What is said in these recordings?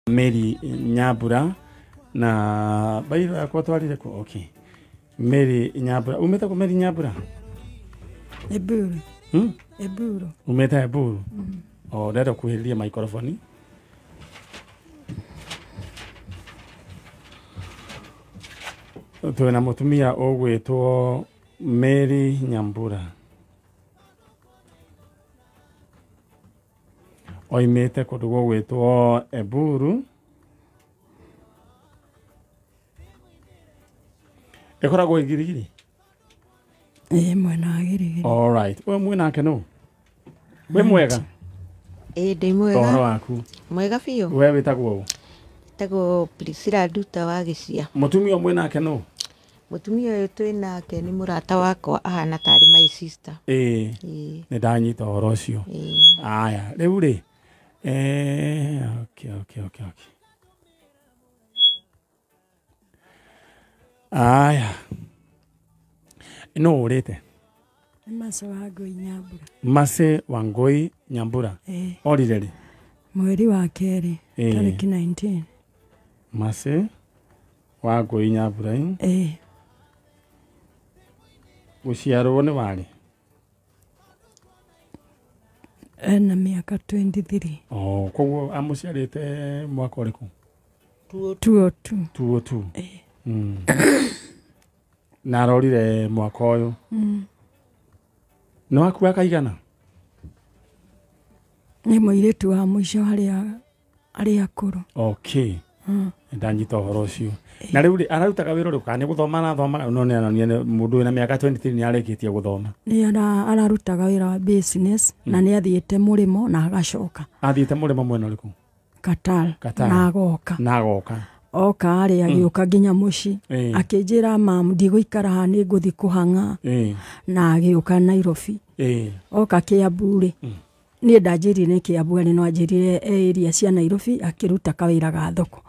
Mary Nyambura na bairo yakwa twarire ku okay. Mary Nyambura umete ku Mary Nyambura? Eburu. Eburu. Umete Eburu. O ndenda kuhĩrĩria microphone. Twĩna mũtumia ũgwĩtwo Mary Nyambura oimĩte kũndũ gũgwĩtwo Eburu. Ĩkoragwo Igirigiri? Ĩĩ, mwena wa Girigiri. All right. We mwĩnake nũ? Wĩ mwega? Ĩĩ, ndĩ mwega. Ũhoro waku? Mwega biũ. We wĩtagwo ũ? Wĩtagwo Priscilla Nduta wa Gĩcia. Mũtumia ũyũ mwĩnake nũ? Mũtumia ũyũ twĩnake nĩ mũrata wakwa, ahana tarĩ my sister. Ĩĩ. Ĩĩ. Nĩ ndanyita ũhoro ũcio. Ĩĩ. Aya, rĩu rĩ, okay, okay, okay, okay. Aya. Nũ ũrĩte? Mercy Wangũi Nyambura. Mercy Wangũi Nyambura. Ĩĩ. Orire rĩ? Mweri wa kerĩ, tarĩki 19. Mercy Wangũi Nyambura. Ĩĩ. Gũciarwo nĩ warĩ? Ena mĩaka 23. Oh, koguo amũciarĩte mwaka ũrĩkũ? 202. 202. Ĩĩ. Na arorire mwaka ũyũ. Nĩ waku akaigana? Nĩ mũirĩtu wa mũico harĩa akũrũ. Okay. Ndanyita ũhoro ũcio. Na rĩu rĩ, ararutaga wĩra ũrĩkũ? Kana nĩ gũthoma arathomaga? No nĩ aronania nĩ mũndũ wĩna mĩaka 23 nĩ arĩkĩtie gũthoma. Nĩ ararutaga wĩra wa business na nĩ athiĩte mũrĩmo na agacoka. Athiĩte mũrĩmo mwena ũrĩkũ? Qatar. Qatar. Na agoka. Na agoka. Oka rĩ, agĩũka nginya mũciĩ. Akĩnjĩra mamu ndigũikara haha nĩ ngũthiĩ kũhang'a. Na agĩũka Nairobi. Oka Kiambu rĩ, niĩ ndanjĩrire nĩ Kiambu arĩ, no anjĩrire e area cia Nairobi akĩruta kawĩra ga thoko.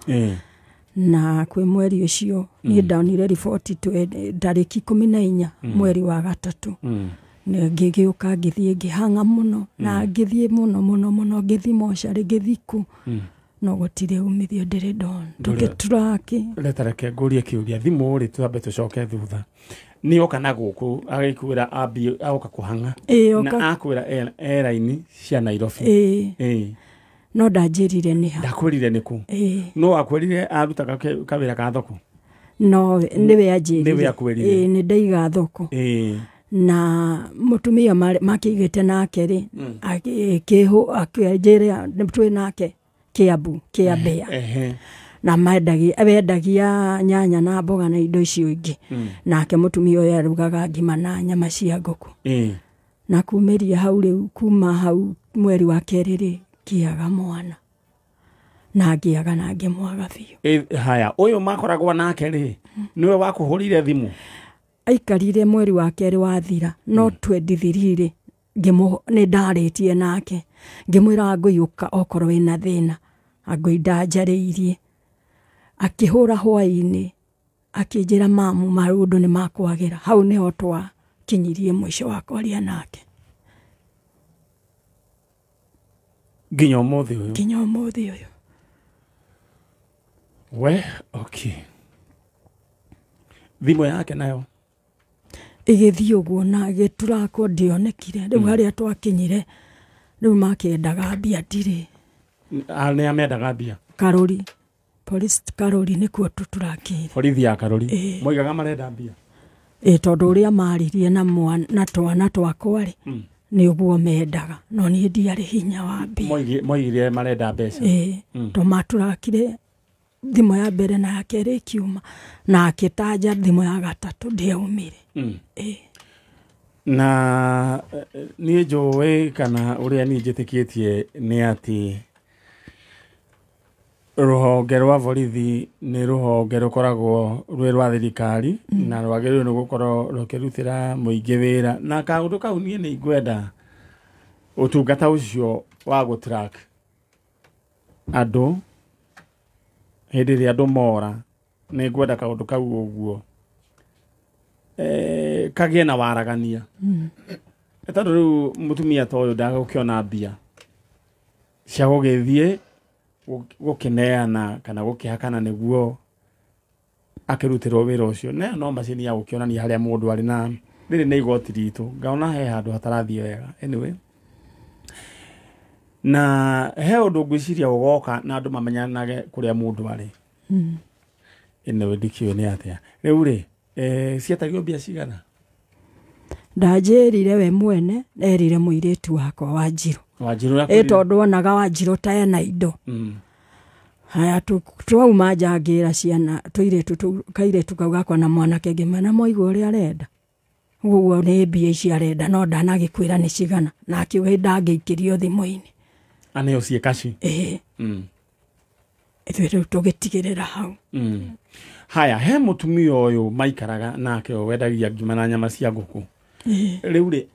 Na kwĩ mweri ũcio niĩ ndonire riboti tarĩki 14 mweri wa gatatũ. Ngĩgĩũka ngĩthiĩ ngĩhang'a mũno na ngĩthiĩ mũno mũno mũno ngĩthiĩ mocarĩ ngĩthiĩ kũ. No gũtirĩ umithio ndĩrĩ ndona. Tũgĩturaki. Reta reke ngũrie kĩũria thimũ rĩ, twambe tũcoke thutha. Nĩ oka na gũkũ agĩkwĩra ambie agoka kũhang'a. Ĩĩ, oka. Na akwĩra e raini cia Nairobi. Ĩĩ. Ĩĩ. No ndanjĩrire nĩ ha. Ndakwĩrire nĩ kũ? Ĩĩ. No akwĩrire arutaga kawĩra ka thoko? No, nĩwe anjĩrire. Nĩwe akwĩrire. Ĩĩ, nĩ ndaiga thoko. Ĩĩ. Na mũtumia makĩigĩte nake rĩ, akĩnjĩra twĩ nake Kiambu, Kĩambĩa. Na wendagia nyanya na mboga na indo icio ingĩ. Nake mũtumia ũyũ arugaga ngima na nyama cia ngũkũ. Na kumĩria hau rĩu, kuma hau mweri wa kerĩ rĩ, ngĩaga mwana. Na ngĩaga na ngĩmwaga biũ. Haya, ũyũ makoragwo nake rĩ, nĩwe wakũhũrire thimũ? Aikarire mweri wa kerĩ wathira, no 23 rĩ, nĩ ndarĩtie nake. Ngĩmwĩra Wangũi ũka okorwo wĩna thĩna. Wangũi ndanjarĩirie. Akĩhũra hwaĩ-inĩ, akĩnjĩra mamu maũndũ nĩ makwagĩra. Hau nĩho twakinyirie mũico wa kwaria nake. Nginya ũmũthĩ ũyũ? Nginya ũmũthĩ ũyũ. We, okay. Thimũ yake nayo? Ĩgĩthiĩ ũguo na ĩgĩturakwo ndĩonekire. Rĩu harĩa twakinyire, rĩu makĩendaga mbia ndirĩ. Nĩ amendaga mbia? Karũri. Police Karũri nĩkuo tũturakĩire. Borithi ya Karũri. Ĩĩ. Moigaga marenda mbia? Ĩĩ, tondũ ũrĩa maririe na na twana twakwa rĩ, nĩ ũguo mendaga. No niĩ ndiarĩ hinya wa mbia. Moigire marenda mbeca. Ĩĩ, tondũ maturakire thimũ ya mbere na ya kerĩ ĩkiuma, na akĩtanja thimũ ya gatatũ ndĩaumire. Ĩĩ. Na niĩ njũĩ kana ũrĩa niĩ njĩtĩkĩtie nĩ atĩ rũhonge rwa borithi nĩ rũhonge rũkoragwo rwĩ rwa thirikari na rwagĩrĩirwo nĩ gũkorwo rũkĩrutĩra mũingĩ wĩra. Na kaũndũ kau niĩ nĩ ngwenda ũtungata ũcio wa gũ-track andũ hĩndĩ ĩrĩa andũ mora, nĩ ngwenda kaũndũ kau ũguo kagĩe na waragania. Tondũ rĩu mũtumia ta ũyũ ndagũkĩona mbia cia gũgĩthiĩ Gũkĩneana kana gũkĩhakana nĩguo akĩrutĩrwo wĩra ũcio. Na ĩyo no macini ya gũkĩonania harĩa mũndũ arĩ, na rĩrĩ nĩ igoti ritũ, ngaona he handũ hatarathiĩ wega. Anyway, na he ũndũ ngwĩciria ũgoka na andũ mamenyanage kũrĩa mũndũ arĩ. Anyway, ndikĩũĩ nĩ atĩa rĩu rĩ, cietagio mbia cigana? Ndanjĩrire we mwene, erire mũirĩtu wakwa Wanjirũ. Wanjirũ? Ĩ, tondũ onaga Wanjirũ ta ena indo. Haya, twauma nja, ngĩra ciana tũirĩtu kairĩtu kau gakwa na mwanake, ngĩmera mwaigua ũrĩa arenda ũguo, nĩ mbia ici arenda, no ndanagĩkwĩra nĩ cigana, na akiuga ndangĩikĩrio thimũ-inĩ. Aneo ciĩ kaci? Ĩĩ. Ithuĩ rĩu tũgĩtigĩrĩra hau. Haya, he mũtumia ũyũ maikaraga nake, ũyũ wendagia ngima na nyama cia ngũkũ. Rĩu rĩ,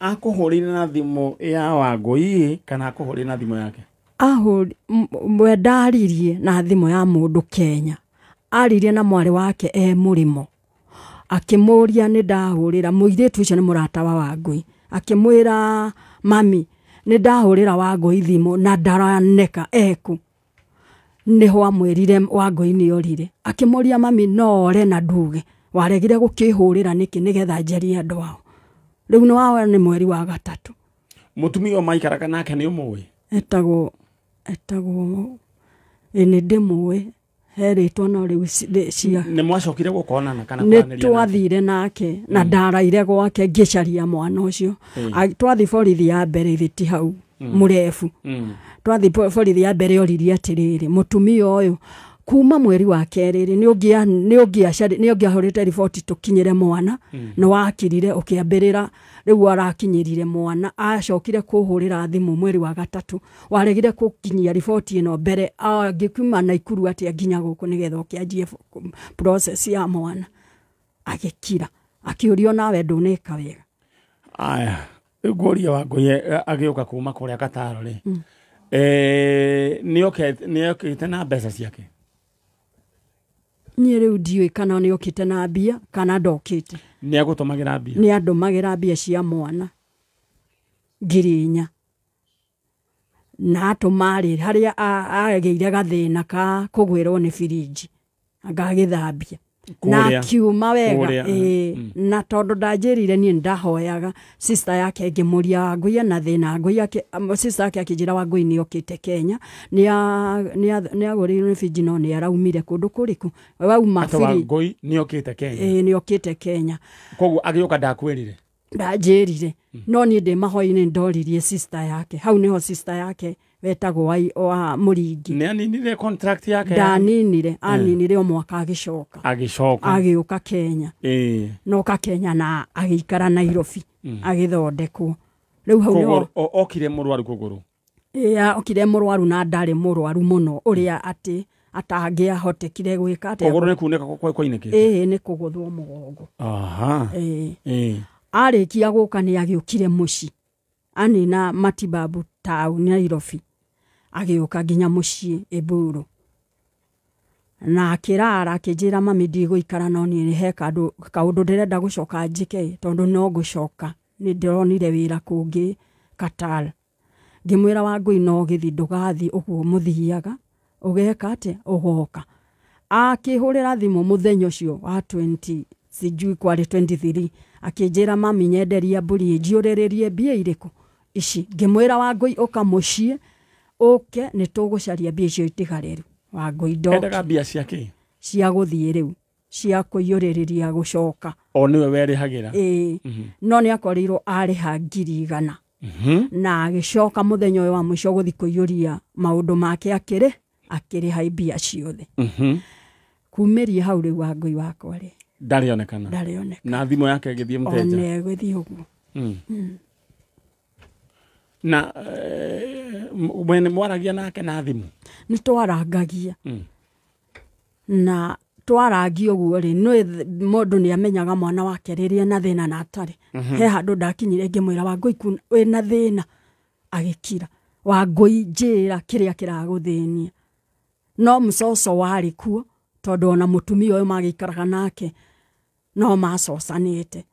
akũhũrĩire na thimũ ya Wangũi kana akũhũrĩire na thimũ yake? Ahũri we ndaririe na thimũ ya mũndũ Kenya, aririe na mwarĩ wake e mũrĩmo, akĩmũria nĩ ndahũrĩra mũirĩtu ũcio, nĩ mũrata wa Wangũi, akĩmwĩra, "Mami, nĩ ndahũrĩra Wangũi thimũ na ndaraneka eku." Nĩho amwĩrire Wangũi nĩ orire. Akĩmũria, "Mami, no ore na nduge waregire gũkĩhũrĩra nĩkĩ nĩgetha njarie andũ ao?" Rĩu nĩ wawa nĩ mweri wa gatatũ. Mũtumia ũyũ maikaraga nake nĩ ũmũĩ? Etagwo ĩ, nĩ ndĩmũĩ, he rĩtwa no rĩu cia Nĩ mwacokire gũkonana kana Nĩ kwaranĩria nake? Twathire nake na ndaraire gwake ngĩcaria mwana ũcio. Twathi borithi ya mbere, ithĩ ti hau mũrebu. Twathi borithi ya mbere, oririe atĩrĩrĩ, mũtumia ũyũ kuma mweri wa kerĩ rĩ, nĩ ũngĩahũrĩte riboti tũkinyĩre mwana, nĩ wakirire ũkĩambĩrĩra, rĩu arakinyĩrire mwana. Acokire kũhũrĩra thimũ mweri wa gatatũ, waregire gũkinyia riboti ĩno mbere, angĩkiuma Naikuru atĩa nginya gũkũ nĩgetha ũkĩanjie process ya mwana? Agĩkira, akĩũrio, "Nawe ndũneka wega." Aya, rĩu ngũria, Wangũi agĩũka kuma kũrĩa Kataro rĩ, nĩ okĩte na mbeca ciake? Niĩ rĩu ndiũĩ kana nĩ okĩte na mbia kana ndokĩte. Nĩ agũtũmagĩra mbia? Nĩ andũmagĩra mbia cia mwana 4,000, na atũma rĩ, harĩa agĩire gathĩna ka kũgwĩrwo nĩ birinji agagĩthambia na akiuma wega. Kũrĩa, Ĩĩ, na tondũ ndanjĩrire niĩ nĩndahoyaga sister yake, ngĩmũria Wangũi ena thĩna, Wangũi sister yake akĩnjĩra Wangũi nĩ okĩte Kenya, nĩ agũrĩirwo nĩ birinji, no nĩ araumire kũndũ kũrĩkũ wauma Atĩ birinji. Wangũi nĩ okĩte Kenya? Ĩĩ, nĩ okĩte Kenya. Koguo agĩũka ndakwĩrire? Ndanjĩrire, no niĩ ndĩ mahoya-inĩ ndoririe sister yake, hau nĩho sister yake wetagwo wa Mũringi. Nĩ aninire contract yake? Ndaninire, aninire o mwaka agĩcoka. Agĩcoka. Agĩũka Kenya. Noka Kenya na agĩikara Nairobi agĩthondekwo, rĩu hau nĩho. Kũgũrũ, okire mũrwaru kũgũrũ? Ĩĩ, okire mũrwaru na ndarĩ mũrwaru mũno ũrĩa atĩ atangĩahotekire gwĩka atĩa. Kũgũrũ nĩ kunĩka kwainĩkĩte? Ĩĩ, nĩ kũgũthwo mũgongo. Ĩĩ. Arĩkia gũka nĩ agĩũkire mũciĩ, anina matibabu taũni Nairobi, agĩũka nginya mũciĩ Ĩmburu na akĩrara, akĩnjĩra, "Mami, ndigũikara, no niĩ he kaũndũ ndĩrenda gũcoka njĩke, tondũ no ngũcoka, nĩ ndĩronire wĩra kũngĩ Qatar." Ngĩmwĩra, "Wangũi, no gĩthi ndũgathiĩ ũguo mũthiaga, ũgeka atĩa, ũgoka." Akĩhũrĩra thimũ mũthenya ũcio wa 20, sijui kwarĩ 23, akĩnjĩra, "Mami, nyenderia mbũri, njiũrĩrĩrie mbia irĩkũ ici?" Ngĩmwĩra, "Wangũi, ũka mũciĩ, ũke nĩ tũgũcaria mbia icio itigarĩru." Wangũi ndoki. Endaga mbia cia kĩ? Cia gũthiĩ rĩu, cia kũiyũrĩrĩria gũcoka. O nĩwe werĩhagĩra? Ĩĩ, no nĩ akorirwo arĩha 100,000 na agĩcoka mũthenya ũyũ wa mũico gũthiĩ kũiyũria maũndũ make, akĩrĩha mbia ciothe. Kumĩria hau rĩu Wangũi wakwa rĩ, Ndarĩonekana. Ndarĩoneka. Na thimũ yake ĩgĩthiĩ mũteja? Ona ĩgĩthiĩ ũguo. Na mwene mwaragia nake na thimũ? Nĩ twarangagia. Na twarangia ũguo rĩ, nĩ mũndũ nĩ amenyaga mwana wake rĩrĩa na thĩna na atarĩ. He handũ ndakinyire ngĩmwĩra, "Wangũi, wĩna thĩna?" Agĩkira. "Wangũi, njĩra kĩrĩa kĩragũthĩnia." No mcoco warĩ kuo, tondũ ona mũtumia ũyũ magĩikaraga nake no macocanĩte.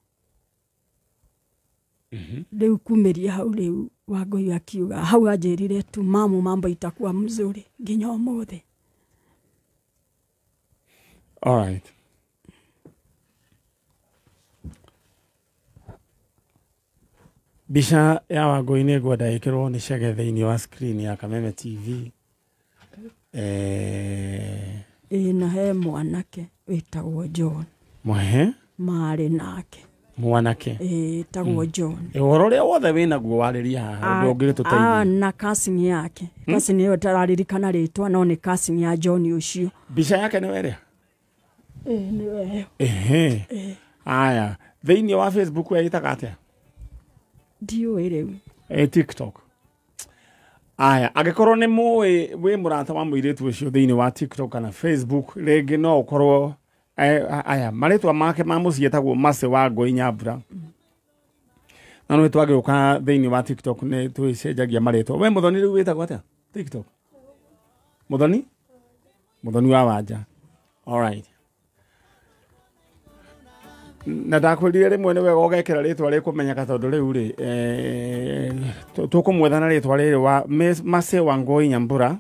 Rĩu kumĩria hau rĩu Wangũi akiuga hau anjĩrire tu mamu mambo itakuwa mzuri nginya ũmũthĩ. All right. Mbica ya Wangũi nĩ ngwenda ĩkĩrwo nĩ Chege thĩinĩ wa screen ya Kameme TV. Ĩ na he mwanake wĩtagwo John. Mwehe? Marĩ nake. Mwanake? Ĩtagwo John. Ũhoro ũrĩa wothe wĩnaguo warĩria haha ũndũ ũngĩgĩtũteithia. Na cousin yake. Cousin ĩyo ndararirikana rĩtwa no nĩ cousin ya John ũcio. Mbica yake nĩwe ĩrĩa? Ĩ nĩwe ĩyo. Ehe. Aya, thĩinĩ wa Facebook ĩtaga atĩa? Ndiũĩ rĩu. TikTok. Aya, angĩkorwo nĩ mũĩ wĩ mũrata wa mũirĩtu ũcio thĩinĩ wa TikTok kana Facebook, rĩngĩ no ũkorwo aya marĩtwa make ma mũciĩ etagwo Mercy Wangũi Nyambura. Na nĩ twagĩũka thĩinĩ wa TikTok nĩ twĩcenjagia marĩtwa. We Mũthoni rĩu wĩtagwo atĩa TikTok? Mũthoni? Mũthoni wa Wanja. All right. Na ndakwĩrire rĩmwe nĩ wega ũgekĩra rĩtwa rĩkũmenyeka tondũ rĩu rĩ tũkũmwetha na rĩtwa rĩrĩ wa Mercy Wangũi Nyambura.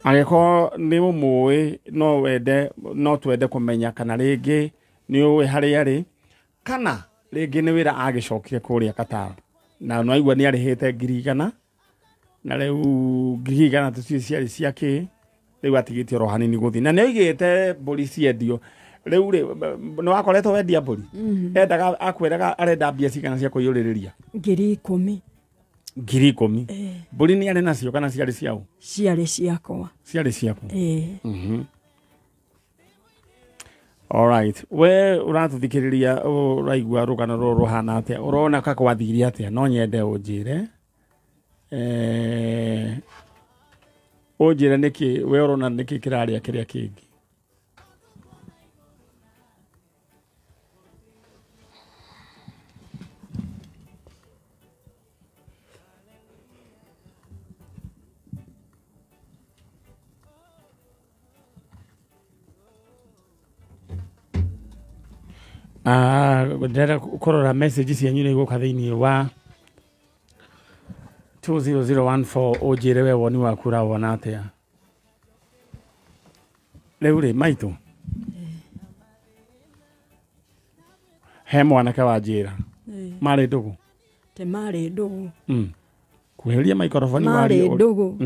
Angĩkorwo nĩ ũmũĩ no wende no twende kũmenya kana rĩngĩ nĩ ũĩ harĩa arĩ kana rĩngĩ nĩ wĩra agĩcokire kũrĩa Qatar. Na no aigua nĩ arĩhĩte 100,000 na rĩu 100,000 tũciĩ ciarĩ cia kĩ rĩu atigĩtie oro hanini gũthiĩ na nĩ oigĩte mbũri ciendio. Rĩu rĩ nĩ wakoretwo wendia mbũri? Endaga akwĩraga arenda mbia cigana cia kũiyũrĩrĩria? 10,000. 10,000. Mbũri nĩ arĩ nacio kana ciarĩ ciao? Ciarĩ ciakwa. Ciarĩ ciaku? All right. We ũratũthikĩrĩria ũraigua rũgano rũrũ rũhana atĩa? Ũrona ka gwathire atĩa? No nyende ũnjĩre. Ũnjĩre nĩkĩ we ũrona nĩkĩ kĩrarĩa kĩrĩa kĩngĩ. Ndĩrenda kũrora message cianyu nĩ igũka thĩinĩ wa 20014 ũnjĩre we woni waku ũrawona atĩa. Rĩu rĩ maitũ he mwanake wa njĩra marĩ ndũgũ? Te marĩ ndũgũ. Kuhĩrĩria microphone warie. Marĩ ndũgũ.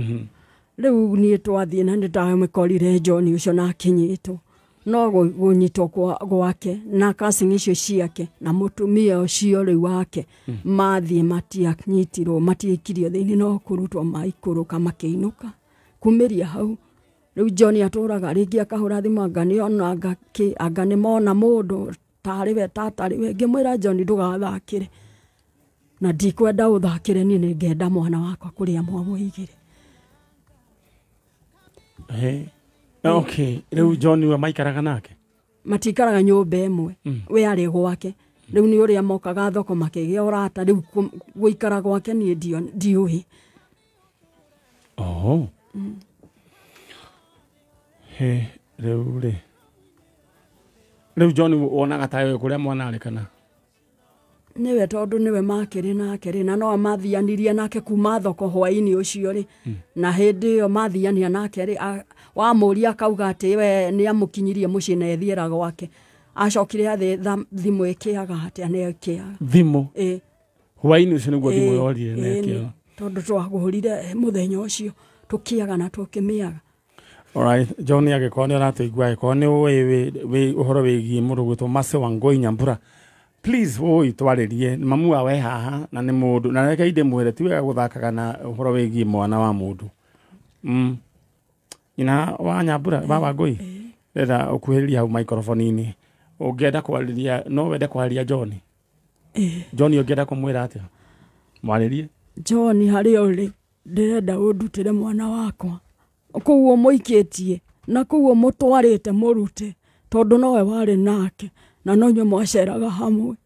Rĩu niĩ twathiĩ na nĩ ndamũkorire John ũcio na akinyĩtwo. No gũnyitwo gwake na cousin icio ciake na mũtumia ũcio rĩu wake mathiĩ matianyitirwo matiĩkirio thĩinĩ no kũrutwo maikũrũka makĩinũka kumĩria hau. Rĩu John atũraga rĩngĩ akahũra thimũ anga nĩona anga kĩ anga nĩmona mũndũ tarĩ we tatarĩ we. Ngĩmwĩra John ndũgathakĩre na ndikwenda ũthakĩre niĩ nĩngenda mwana wakwa kũrĩa mwamũigire. Okay, rĩu John we maikaraga nake? Matikaraga nyũmba ĩmwe, we arĩ gwake. Rĩu nĩ ũrĩa mokaga thoko makĩgĩa ũrata rĩu gũikara gwake niĩ ndiũĩ. Oh. He, rĩu rĩ. Rĩu John wonaga tayo kũrĩa mwana arĩ kana? Nĩwe tondũ nĩwe makĩrĩ nake rĩ na no amathianirie nake kuma thoko hwaĩ-inĩ ũcio rĩ na hĩndĩ ĩyo mathiania nake rĩ wamũria akauga atĩ we nĩ amũkinyirie mũciĩ na ethiĩra gwake. Acokire athĩ thimũ ĩkĩaga atĩa na ĩkĩaga. Thimũ? Ĩ. Hwaĩ-inĩ ũcio nĩguo thimũ yorire na ĩkĩaga. Tondũ twagũrire mũthenya ũcio tũkĩaga na tũkĩmĩaga. All right, John angĩkorwo nĩ ũratũigua angĩkorwo nĩ ũĩ ũhoro wĩgiĩ mũndũ ũgwĩtwo Mercy Wangũi Nyambura please woi twarĩrie mamu wa we haha na nĩ mũndũ na reke ndĩmwĩre ti wega gũthakaga na ũhoro wĩgiĩ mwana wa mũndũ. Nyina wa Nyambura wa Wangũi ndĩrenda ũkuhĩrĩrie hau microphone-inĩ ũngĩenda kwarĩria no wende kwarĩria John. John ũngĩenda kũmwĩra atĩa? Mwarĩrie. John harĩa ũrĩ ndĩrenda ũndutĩre mwana wakwa kũu ũmũikĩtie na kũu ũmũtwarĩte mũrute tondũ nowe warĩ nake na no inyuĩ mwaceraga hamwe.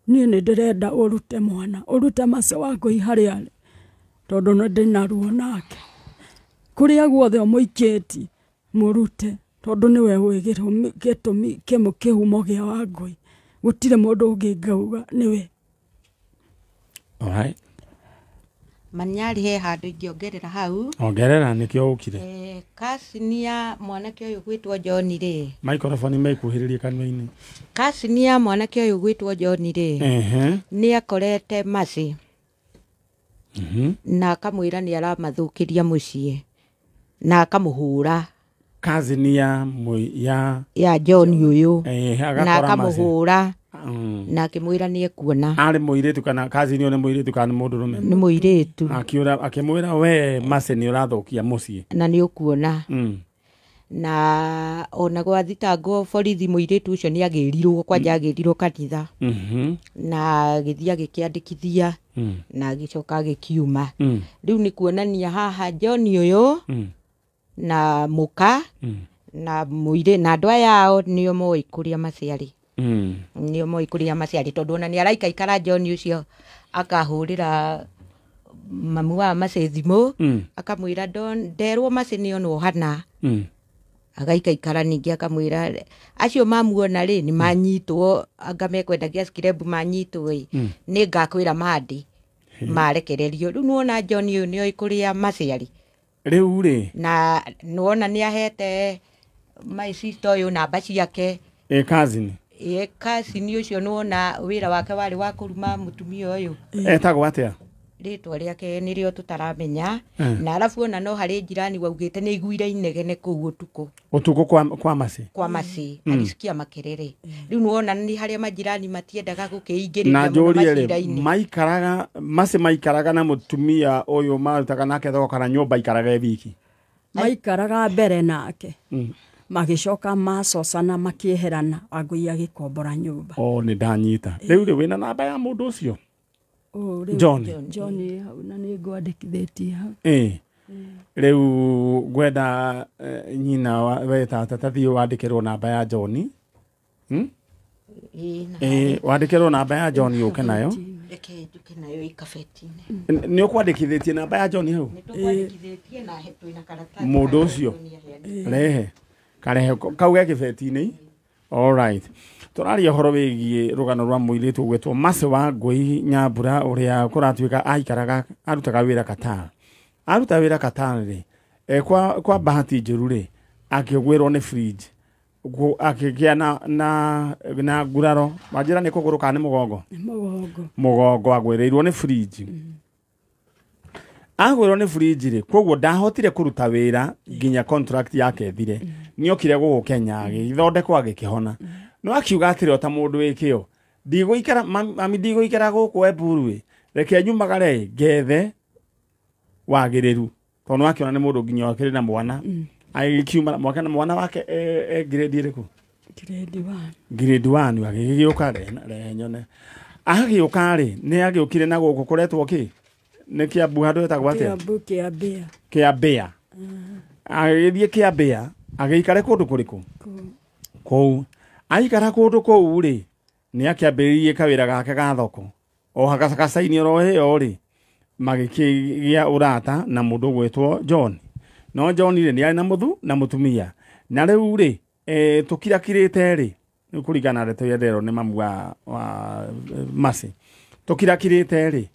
Niĩ nĩ ndĩrenda ũrute mwana ũrute Mercy Wangũi harĩa arĩ tondũ nĩ ndĩna ruo nake. Kũrĩa guothe ũmũikĩtie mũrute tondũ nĩwe ũĩ gĩtũmi kĩhumo kĩa Wangũi. Gũtirĩ mũndũ ũngĩ ngauga nĩwe. Alright. Manyari he handũ ingĩongerera hau. Ongerera nĩkĩo ũkire. Cousin ya mwanake ũyũ gwĩtwo John rĩ. Microphone mekuhĩrĩrie kanua-inĩ. Cousin ya mwanake ũyũ gwĩtwo John rĩ. Nĩ akorete Mercy. Na akamwĩra nĩ aramathũkĩria mũciĩ. Na akamũhũra. Cousin ya John ũyũ. Na akamũhũra. Na akĩmwĩra nĩ ekuona. Arĩ mũirĩtu kana cousin ũyũ nĩ mũirĩtu kana nĩ mũndũrũme? Nĩ mũirĩtu. Akĩmwĩra we Mercy nĩ ũrathũkia mũciĩ. Na nĩ ũkuona. Na ona gwathitangwo borithi mũirĩtu ũcio nĩ agĩrirwo kwanja agĩrirwo kanitha. Na agĩthiĩ agĩkĩandĩkithia na agĩcoka agĩkiuma. Rĩu nĩ kuonania haha John ũyũ na mũka na mũirĩ na andũ aya ao nĩo moĩ kũrĩa maciarĩ. Nĩo moĩ kũrĩa maciarĩ tondũ ona nĩ araikaikara John ũcio akahũrĩra mamu wa Mercy thimũ akamwĩra nderwo Mercy nĩonwo hana. Agaikaikara ningĩ akamwĩra acio mamuona rĩ nĩ manyitwo anga mekwendagia scrap manyitwo ĩ nĩ ngakwĩra mandi marekererio. Rĩu nĩwona John ũyũ nĩoĩ kũrĩa maciarĩ. Rĩu rĩ na nĩwona nĩ ahete my sister ũyũ namba ciake. Cousin. Cousin ũcio nĩwona wĩra wake warĩ wa kũruma mũtumia ũyũ. Etagwo atĩa? Rĩtwa rĩake nĩrĩo tũtaramenya. Na arabu ona no harĩ jirani waugĩte nĩ aiguire inegene kũu ũtukũ. Ũtukũ kwa Mercy? Kwa Mercy, agĩcikia makerere. Rĩu nĩwona nĩ harĩa majirani matiendaga gũkĩingĩrĩria na mũno njũrie rĩ, macira-inĩ. Maikaraga Mercy maikaraga na mũtumia ũyũ marutaga nake thoko kana nyũmba aikaraga e wiki? Maikaraga mbere nake. Magĩcoka macocana makĩeherana Wangũi agĩkombora nyũmba. O nĩ ndanyita. Rĩu rĩ wĩna namba ya mũndũ ũcio? John. John hau na nĩ ngwandĩkithĩtie hau. Rĩu ngwenda nyina we tata tathiĩ wandĩkĩrwo namba ya John. Wandĩkĩrwo namba ya John ũke nayo. Reke njuke nayo ikabeti-inĩ. Nĩ ũkwandĩkithĩtie namba ya John hau? Nĩ tũkwandĩkithĩtie na twĩna karatathi. Mũndũ ũcio rehe karehe kau ge kĩbeti-inĩ. All right. Tũraria ũhoro wĩgiĩ rũgano rwa mũirĩtu ũgwĩtwo Mercy Wangũi Nyambura ũrĩa kũratuĩka aikaraga arutaga wĩra Qatar. Aruta wĩra Qatar rĩ, kwa bahati njũru rĩ, akĩgwĩrwo nĩ fridge. Akĩgĩa na nguraro. Wanjĩra nĩ kũgũrũ kana nĩ mũgongo? Mũgongo. Mũgongo agwĩrĩirwo nĩ fridge. Agwĩrwo nĩ fridge rĩ, koguo ndahotire kũruta wĩra nginya contract yake ĩthire. Nĩokire gũkũ Kenya agĩthondekwo agĩkĩhona. No akiuga atĩrĩ o ta mũndũ wĩ kĩo, ndigũikara mami ndigũikara gũkũ Eburu ĩ, reke nyumagare ngethe wagĩrĩru. Tondũ nĩwakĩona nĩ mũndũ nginya wakĩrĩ na mwana. Agĩkiuma mwana wake e grade ĩrĩkũ? Grade 1. Grade 1 agĩgĩũka rehe nyone. Agĩũka rĩ, nĩ agĩũkire na gũkũ kũretwo kĩ? Nĩ Kiambu handũ hetagwo atĩa? Kiambu Kĩambĩa. Kĩambĩa. Agĩthiĩ Kĩambĩa, agĩikare kũndũ kũrĩkũ? Kũu. Aikara kũndũ kũu rĩ, nĩ akĩambĩrĩirie kawĩra gake ga thoko. O gacagacainĩ oro ĩyo rĩ, magĩkĩgĩa ũrata na mũndũ ũgwĩtwo John. No John rĩ, nĩ arĩ na mũthu na mũtumia. Na rĩu rĩ, tũkirakirĩte rĩ, nĩ kũringana na ndeto iria nderwo nĩ mamu wa Mercy. Tũkirakirĩte rĩ,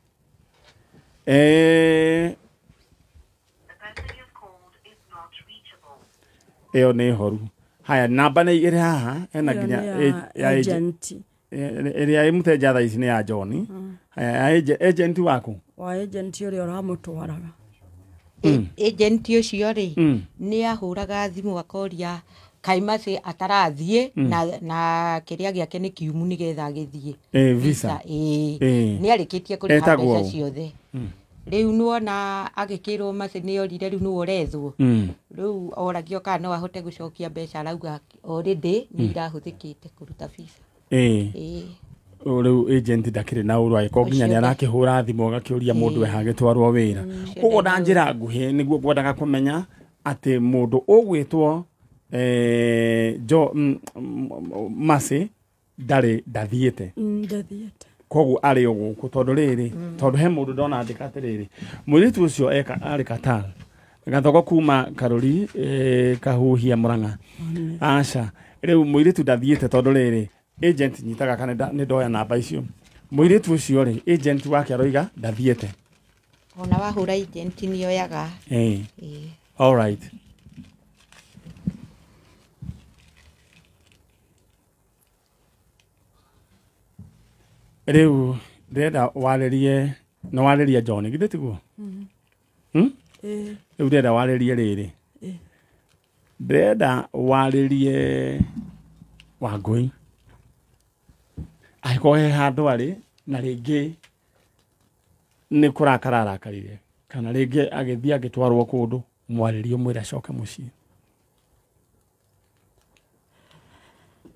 ĩyo nĩ horu. Haya namba nĩ igĩrĩ haha hena nginya ya agent. Ĩrĩa ĩ mũteja thaa ici nĩ ya John. Haya agent waku? Wa agent ũrĩa ũramũtwaraga. Agent ũcio rĩ nĩ ahũraga thimũ akoria kaĩ Mercy atarathiĩ na kĩrĩa gĩake nĩ kiumu nĩgetha agĩthiĩ. Visa. Nĩ arĩkĩtie kũrĩha mbeca ciothe. Rĩu nĩwona agĩkĩrwo Mercy nĩ orire rĩu nĩwe ũrethwo. Rĩu oragio kana no ahote gũcokia mbeca arauga already nĩ irahũthĩkĩte kũruta visa. Rĩu agent ndakĩrĩ na ũru agĩkorwo nginya nĩ arakĩhũra thimũ agakĩũria mũndũ ehagĩtwarwo wĩra. Koguo na njĩra nguhĩ nĩguo ngwendaga kũmenya atĩ mũndũ ũgwĩtwo Mercy ndarĩ ndathiĩte. Ndathiĩte. Koguo arĩ o gũkũ tondũ rĩrĩ, tondũ he mũndũ ndona andĩka atĩrĩrĩ, mũirĩtu ũcio arĩ Qatar. Gathoko kuma Karori Kahuhia Murang'a. Aca, rĩu mũirĩtu ndathiĩte tondũ rĩrĩ, agent nyitaga kana nĩ ndoya namba icio. Mũirĩtu ũcio rĩ, agent wake aroiga ndathiĩte. Ona wahũra agent nĩoyaga. All right. Rĩu ndĩrenda warĩrie, no warĩrie John, githĩ tiguo? Rĩu ndĩrenda warĩrie rĩrĩ. Ndĩrenda warĩrie Wangũi. Angĩkorwo he handũ arĩ na rĩngĩ nĩ kũrakara arakarire, kana rĩngĩ agĩthiĩ agĩtwarwo kũndũ, mwarĩrie ũmwĩre acoke mũciĩ.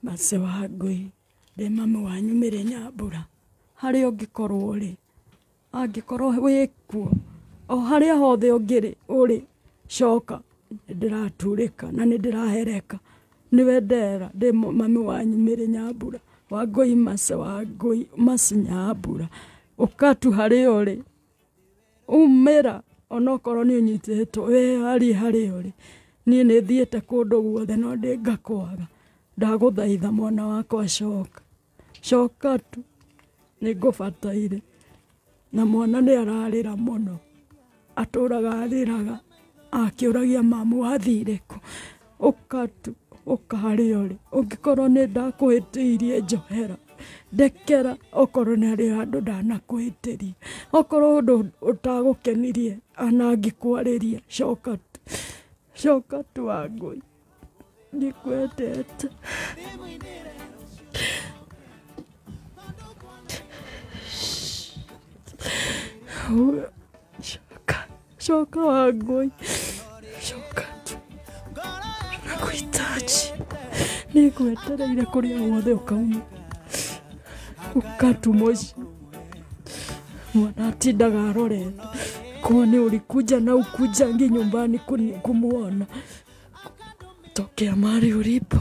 Mace Wangũi, ndĩ mami wanyu Mĩrĩ Nyambura. Harĩa ũngĩkorwo ũrĩ, angĩkorwo wĩkuo, o harĩa hothe ũngĩrĩ ũrĩ, coka. Nĩndĩraturĩka na nĩndĩrahereka. Nĩwe ndera, ndĩ mami wanyu Mĩrĩ Nyambura. Wangũi Mace, Wangũi Mace Nyambura. Ũka tu harĩa ũrĩ, umĩra onokorwo nĩ ũnyitĩtwo, we harĩ harĩa ũrĩ. Niĩ nĩ thiĩte kũndũ guothe no ndĩngakwaga. Ndagũthaitha mwana wakwa coka. Coka tu, nĩngũbataire. Na mwana nĩ ararĩra mũno. Atũraga arĩraga, akĩũragia mamu wathire kũ. Ũka tu, ũka harĩa ũrĩ. Ũngĩkorwo nĩ ndakũhĩtĩirie njohera. Ndekera okorwo nĩ harĩ handũ ndanakũhĩtĩria. Okorwo ũndũ ũtagũkenirie ana ngĩkwarĩria, coka tu. Coka tu Wangũi. Ndikwendete. Coka, coka Wangũi. Coka tu. Nakuhitaji. Nĩngwetereire kũrĩa guothe ũkauma. Ũka tu mũciĩ. Mwana atindaga arorete. Kwani ulikuja na ukujangi nyumbani kumuona. Tokea mahali ulipo.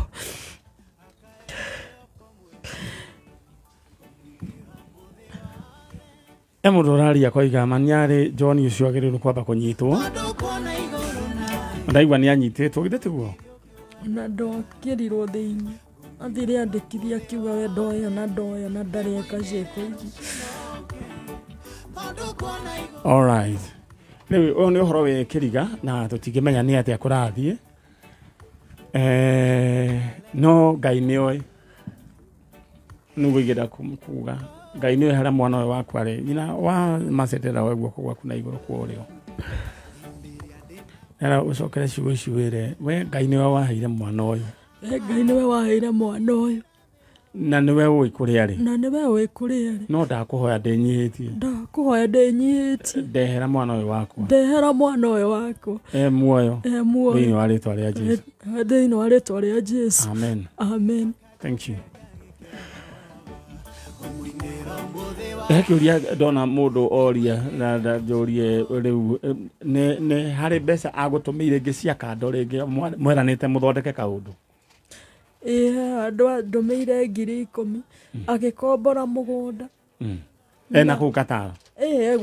E mũndũ ũraria koiga manyarĩ John ũcio agĩrĩirwo kwamba kũnyitwo. Ndaigua nĩ anyitĩtwo, githĩ tiguo? Na ndokĩrirwo thĩinĩ. Athire andĩkithia akiuga we ndoyo na ndoyo na ndareka ciĩko ici. All right. Rĩu ũyũ nĩ ũhoro wĩ kĩriga na tũtingĩmenya nĩ atĩa kũrathiĩ. No Ngai nĩoĩ. Nĩguo ingĩenda kuga. Ngai nĩoĩ harĩa mwana ũyũ waku arĩ. Nyina wa Macetera we guoko gwaku na igũrũ kwa ũrĩo. Era ũcokere ciugo ici wĩre, we Ngai nĩwe waheire mwana ũyũ. We Ngai nĩwe waheire mwana ũyũ. Na nĩwe ũĩ kũrĩa arĩ. Na nĩwe ũĩ kũrĩa arĩ. No ndakũhoya ndĩnyihĩtie. Ndakũhoya ndĩnyihĩtie. Ndehera mwana ũyũ wakwa. Ndehera mwana ũyũ wakwa. E muoyo. E muoyo. Thĩinĩ wa rĩtwa rĩa Jesũ. Thĩinĩ wa rĩtwa rĩa Jesũ. Amen. Amen. Thank you. He kĩũria ndona mũndũ oria na njũrie rĩu nĩ harĩ mbeca agũtũmĩire ingĩ cia kando rĩngĩ mweranĩte mũthondeke kaũndũ. Ĩĩ, andũ andũmĩire 10,000 agĩkombora mũgũnda. Ena kũu Qatar? Ĩĩ,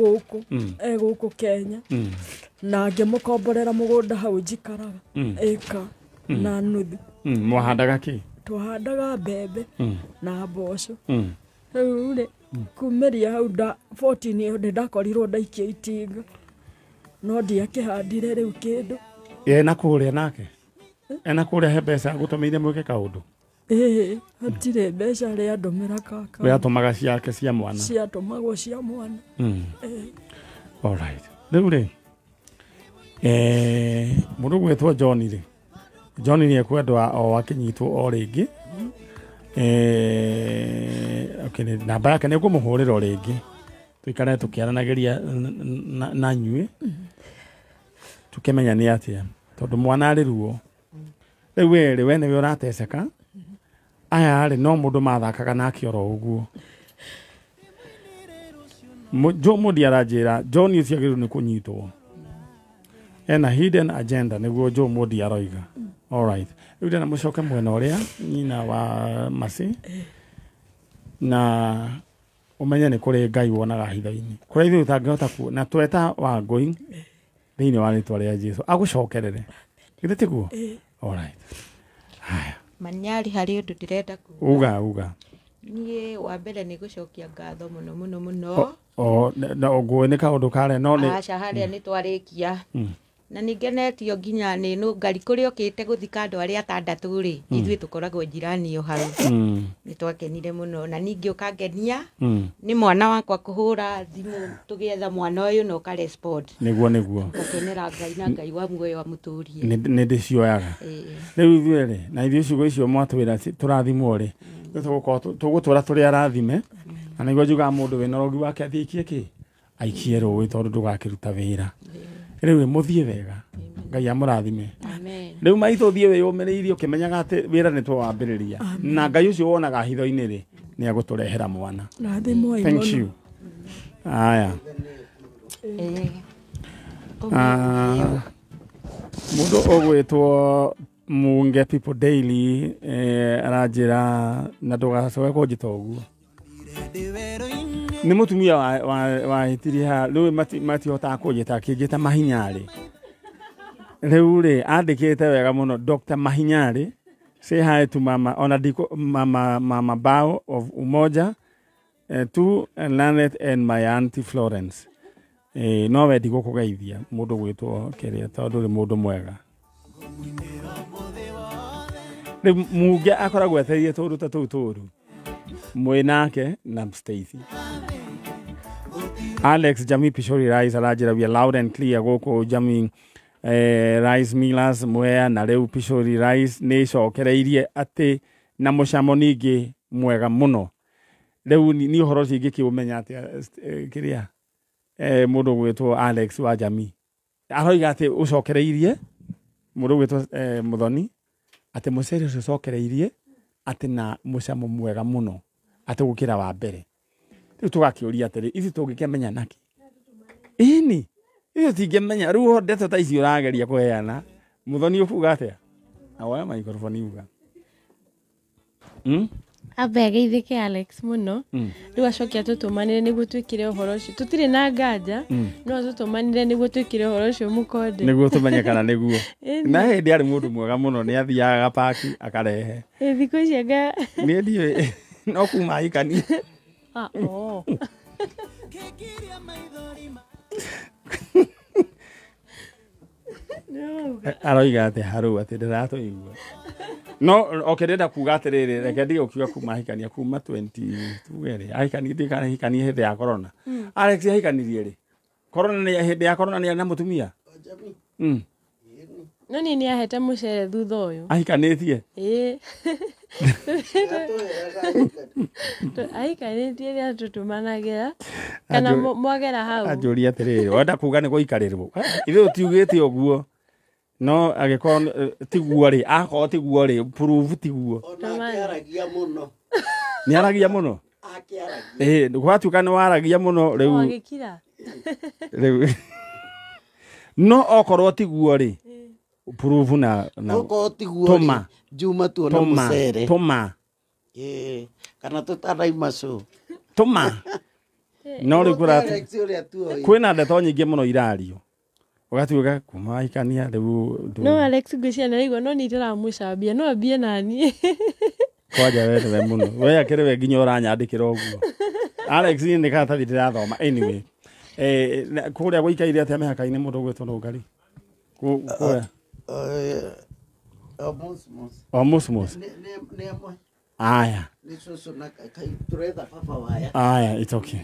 e gũkũ Kenya. Na ngĩmũkomborera mũgũnda hau njikaraga ĩka na nuthu. Mwahandaga kĩ? Twahandaga mbembe na mboco. Rĩu rĩ, kumĩria hau 14 ĩyo nĩndakorirwo ndaikia itinga. No ndiakĩhandire rĩu kĩndũ. Ena kũrĩa nake? Ena kũrĩa he mbeca agũtũmĩire mwĩke kaũndũ? Ĩĩ, hatirĩ mbeca arĩa andũmĩra kaka. We atũmaga ciake cia mwana? Ciatũmagwo cia mwana. All right. Rĩu rĩ, mũndũ ũgwĩtwo John rĩ, John nĩ ekwendwa o akĩnyitwo o rĩngĩ. Okay, namba yake nĩ ngũmũhũrĩra o rĩngĩ. Tũikare tũkĩaranagĩria na inyuĩ. Tũkĩmenya nĩ atĩa. Tondũ mwana arĩ ruo. Rĩu we rĩ, we nĩwe ũrateceka. Aya rĩ, no mũndũ mathakaga nake oro ũguo. Joe Modi aranjĩra John ũcio agĩrĩirwo nĩ kũnyitwo. Ena hidden agenda nĩguo Joe Modi aroiga. All right. Rĩu ndĩrenda mũcoke mwena ũrĩa nyina wa Mercy na ũmenye nĩ kũrĩ Ngai wonaga hitho-inĩ. Kũrĩa ithuĩ tũtangĩhota kuona, na tweta Wangũi thĩinĩ wa rĩtwa rĩa Jesũ agũcokerere. Githĩ tiguo? All right. Haya. Manyari harĩ ũndũ ndĩrenda kuga. Uga. Niĩ wa mbere nĩ gũcokia ngatho mũno mũno mũno. O na ũguo nĩ kaũndũ kare no nĩ aca harĩa nĩ twarĩkia. Na nĩ ngenetio nginya nĩ nũngari kũrĩa ũkĩte gũthika andũ arĩa atandatũ rĩ, ithuĩ tũkoragwo njirani o hau. Nĩ twakenire mũno na ningĩ ũkangenia nĩ mwana wakwa kũhũra thimũ tũgĩetha mwana ũyũ na ũka respond. Nĩguo nĩguo. Ngakenera Ngai na Ngai wa muoyo amũtũrie. Nĩ ndĩcioyaga. Rĩu ithuĩ rĩ, na ithuĩ ciugo icio mwatwĩra tũrathimwo rĩ, tũgũtũra tũrĩ arathime. Na nĩguo njugaga mũndũ wĩna ũrogi wake athiĩ aikie kĩ? Aikie rũĩ tondũ ndũgakĩruta wĩra. Rĩu mũthiĩ wega. Ngai amũrathime. Amen. Rĩu maitũ thiĩ wĩyũmĩrĩirie ũkĩmenyaga atĩ wĩra nĩ twawambĩrĩria. Na Ngai ũcio wonaga hitho-inĩ rĩ, nĩ agũtũrehera mwana. Rathimwoi Thank mũno. you. Aya. Mũndũ ũgwĩtwo Munge People Daily aranjĩra na ndũgacoke kũnjĩta ũguo. Nĩ mũtumia wahĩtirie haha, rĩu matihotaga kũnjĩta, akĩnjĩta Mahinyarĩ. Rĩu rĩ, andĩkĩte wega mũno Dr. Mahinyarĩ, say hi to mama, ona ndiko, mama Bao of Umoja, to Lanet and my auntie Florence. No wendi gũkũgeithia mũndũ gwĩtwo kĩrĩa tondũ nĩ mũndũ mwega. Rĩu Munge akoragwo etereire tũũndũ ta tũu tũũru. Mwĩ nake na Stacy. Alex Jamii Pishori Rice aranjĩra we are loud and clear gũkũ Jamii Rice Millers Mwea na rĩu Pishori Rice nĩ ĩcokereirie atĩ na mũcamo ningĩ mwega mũno. Rĩu ni ũhoro ũcio ingĩkĩũmenya atĩa kĩrĩa mũndũ gwĩtwo Alex wa Jamii aroiga atĩ ũcokereirie mũndũ gwĩtwo Muthoni atĩ mũcere ũcio ũcokereirie atĩ na mũcamo mwega mũno atĩ gũkĩra wa mbere. Rĩu tũgakĩũria atĩrĩ, ithuĩ tũngĩkĩmenya nakĩ? Ĩni, ithuĩ tũtingĩmenya. Rĩu ndeto ta ici ũrageria kũheana, Muthoni ũkuga atĩa? Na woya microphone uga. Ambe ageithĩke Alex mũno. Rĩu acoke atũtũmanĩre nĩguo twĩkĩre ũhoro ũcio. Tũtirĩ na nganja, no atũtũmanĩre nĩguo twĩkĩre ũhoro ũcio mũkonde. Nĩguo tũmenye kana nĩguo. Na hĩndĩ arĩ mũndũ mwega mũno, nĩ athiaga gapaki akarehe. Thikũ ici anga Niĩ ndiũĩ, no kuma ahikania. Aroiga atĩ harũ atĩ ndĩratũigua. No okay, ndĩrenda kuga atĩrĩrĩ, reke ndige gũkiuga kuma ahikania, kuma 20 tuge rĩ, ahikania, ndiũĩ kana ahikania hĩndĩ ya corona. Alex ahikanirie rĩ? Corona nĩ hĩndĩ ya corona nĩ arĩ na mũtumia? No niĩ nĩ ahete mũcere thutha ũyũ. Ahikanĩtie? Ĩĩ. Ahikanĩtie rĩrĩa tũtũmanagĩra kana mwagera hau. Anjũria atĩrĩrĩ, wenda kuga nĩ gũikarĩrwo? Ithuĩ tũtiugĩte ũguo. No angĩkorwo tiguo rĩ, akorwo tiguo rĩ, prove tiguo. Ona akĩaragia mũno. Nĩ aragia mũno? Akĩaragia. Ĩĩ, gwatuĩka nĩ waragia mũno rĩu. Agĩkira. Rĩu. No okorwo tiguo rĩ, prove na okorwo tiguo rĩ, tũma. Juma tuona mũcere. Tũma. Ĩĩ, kana tũtanaima cũ. Tũma. No rĩu kwĩna ndeto nyingĩ mũno irario. Ũgatuĩka kuma wahikania rĩu No Alex ngwĩciria nĩaraigua no niĩ ndĩramũcambia, no ambie naniĩ. Kwanja we nĩwe mũno. We akĩrĩ we nginya ũranyandĩkĩra ũguo. Alex niĩ nĩ karatathi ndĩrathoma. Anyway, kũrĩa gũikaire atĩa mĩhaka-inĩ mũndũ ũgwĩtwo Nũngari? Kũrĩa? O mosmos. O mosmos. Nĩ amwe. Aya. Nĩ cũcũ na tũretha baba waya. Aya, it's okay.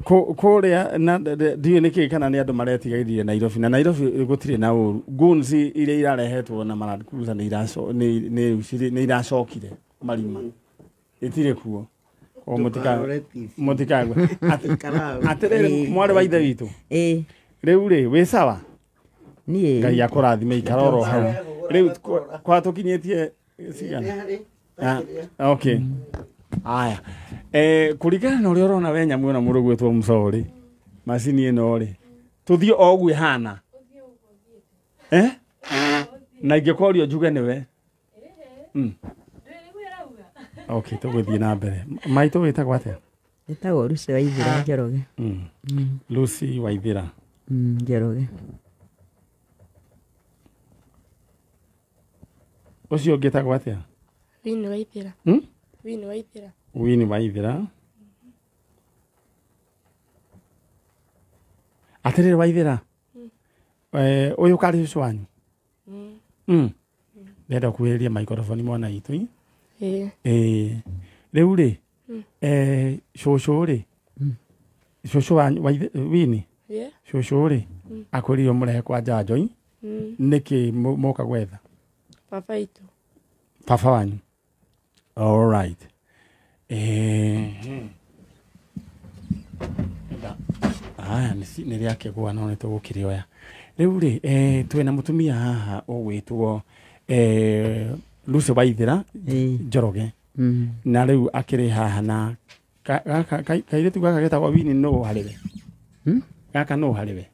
Kũrĩa na ndiũĩ nĩkĩ kana nĩ andũ maretigĩrire Nairobi, na Nairobi gũtirĩ na ũru. Goons iria irarehetwo na Land Cruiser nĩ iracokire marima. Ĩtirĩ kuo. O mũtikagwe. Atĩrĩrĩ mwarĩ wa ithe witũ. Rĩu rĩ, wĩ sawa? Niĩ. Ngai akũrathime ikara oro hau. Rĩu kwa tũkinyĩtie cigana? Okay. Aya. Kũringana na ũrĩa ũrona we nyamũ ĩno mũndũ gwĩtwo Mũcorĩ, macini ĩno rĩ, tũthiĩ o ũguo ĩhana. Na ingĩkorio njuge nĩwe. Okay, tũgũthiĩ na mbere. Maitũ wĩtagwo atĩa? Njĩtagwo Lucy Waithira Njoroge. Lucy Waithira. Njoroge. Ũcio ũngĩ etagwo atĩa? Wini Waithira. Wini Waithira. Wini Waithera. Atĩrĩrĩ Waithera, ũyũ karĩ cũcũ wanyu? Ndĩrenda kuhĩrĩria microphone mwana itũ. Ĩĩ. Rĩu rĩ, cũcũ rĩ, cũcũ wanyu Wini, cũcũ rĩ, akwĩrire mũrehe kwa njanjo nĩkĩ moka gwetha? Baba itũ. Baba wanyu. All right. Aya nĩ rĩakĩgũa no nĩ tũgũkĩrĩoya. Rĩu rĩ, twĩna mũtumia haha ũgwĩtwo Lucy Waithera Njoroge. Na rĩu akĩrĩ haha na kairĩtu gaka getagwo Wini nũ harĩ we? Gaka nũ harĩ we?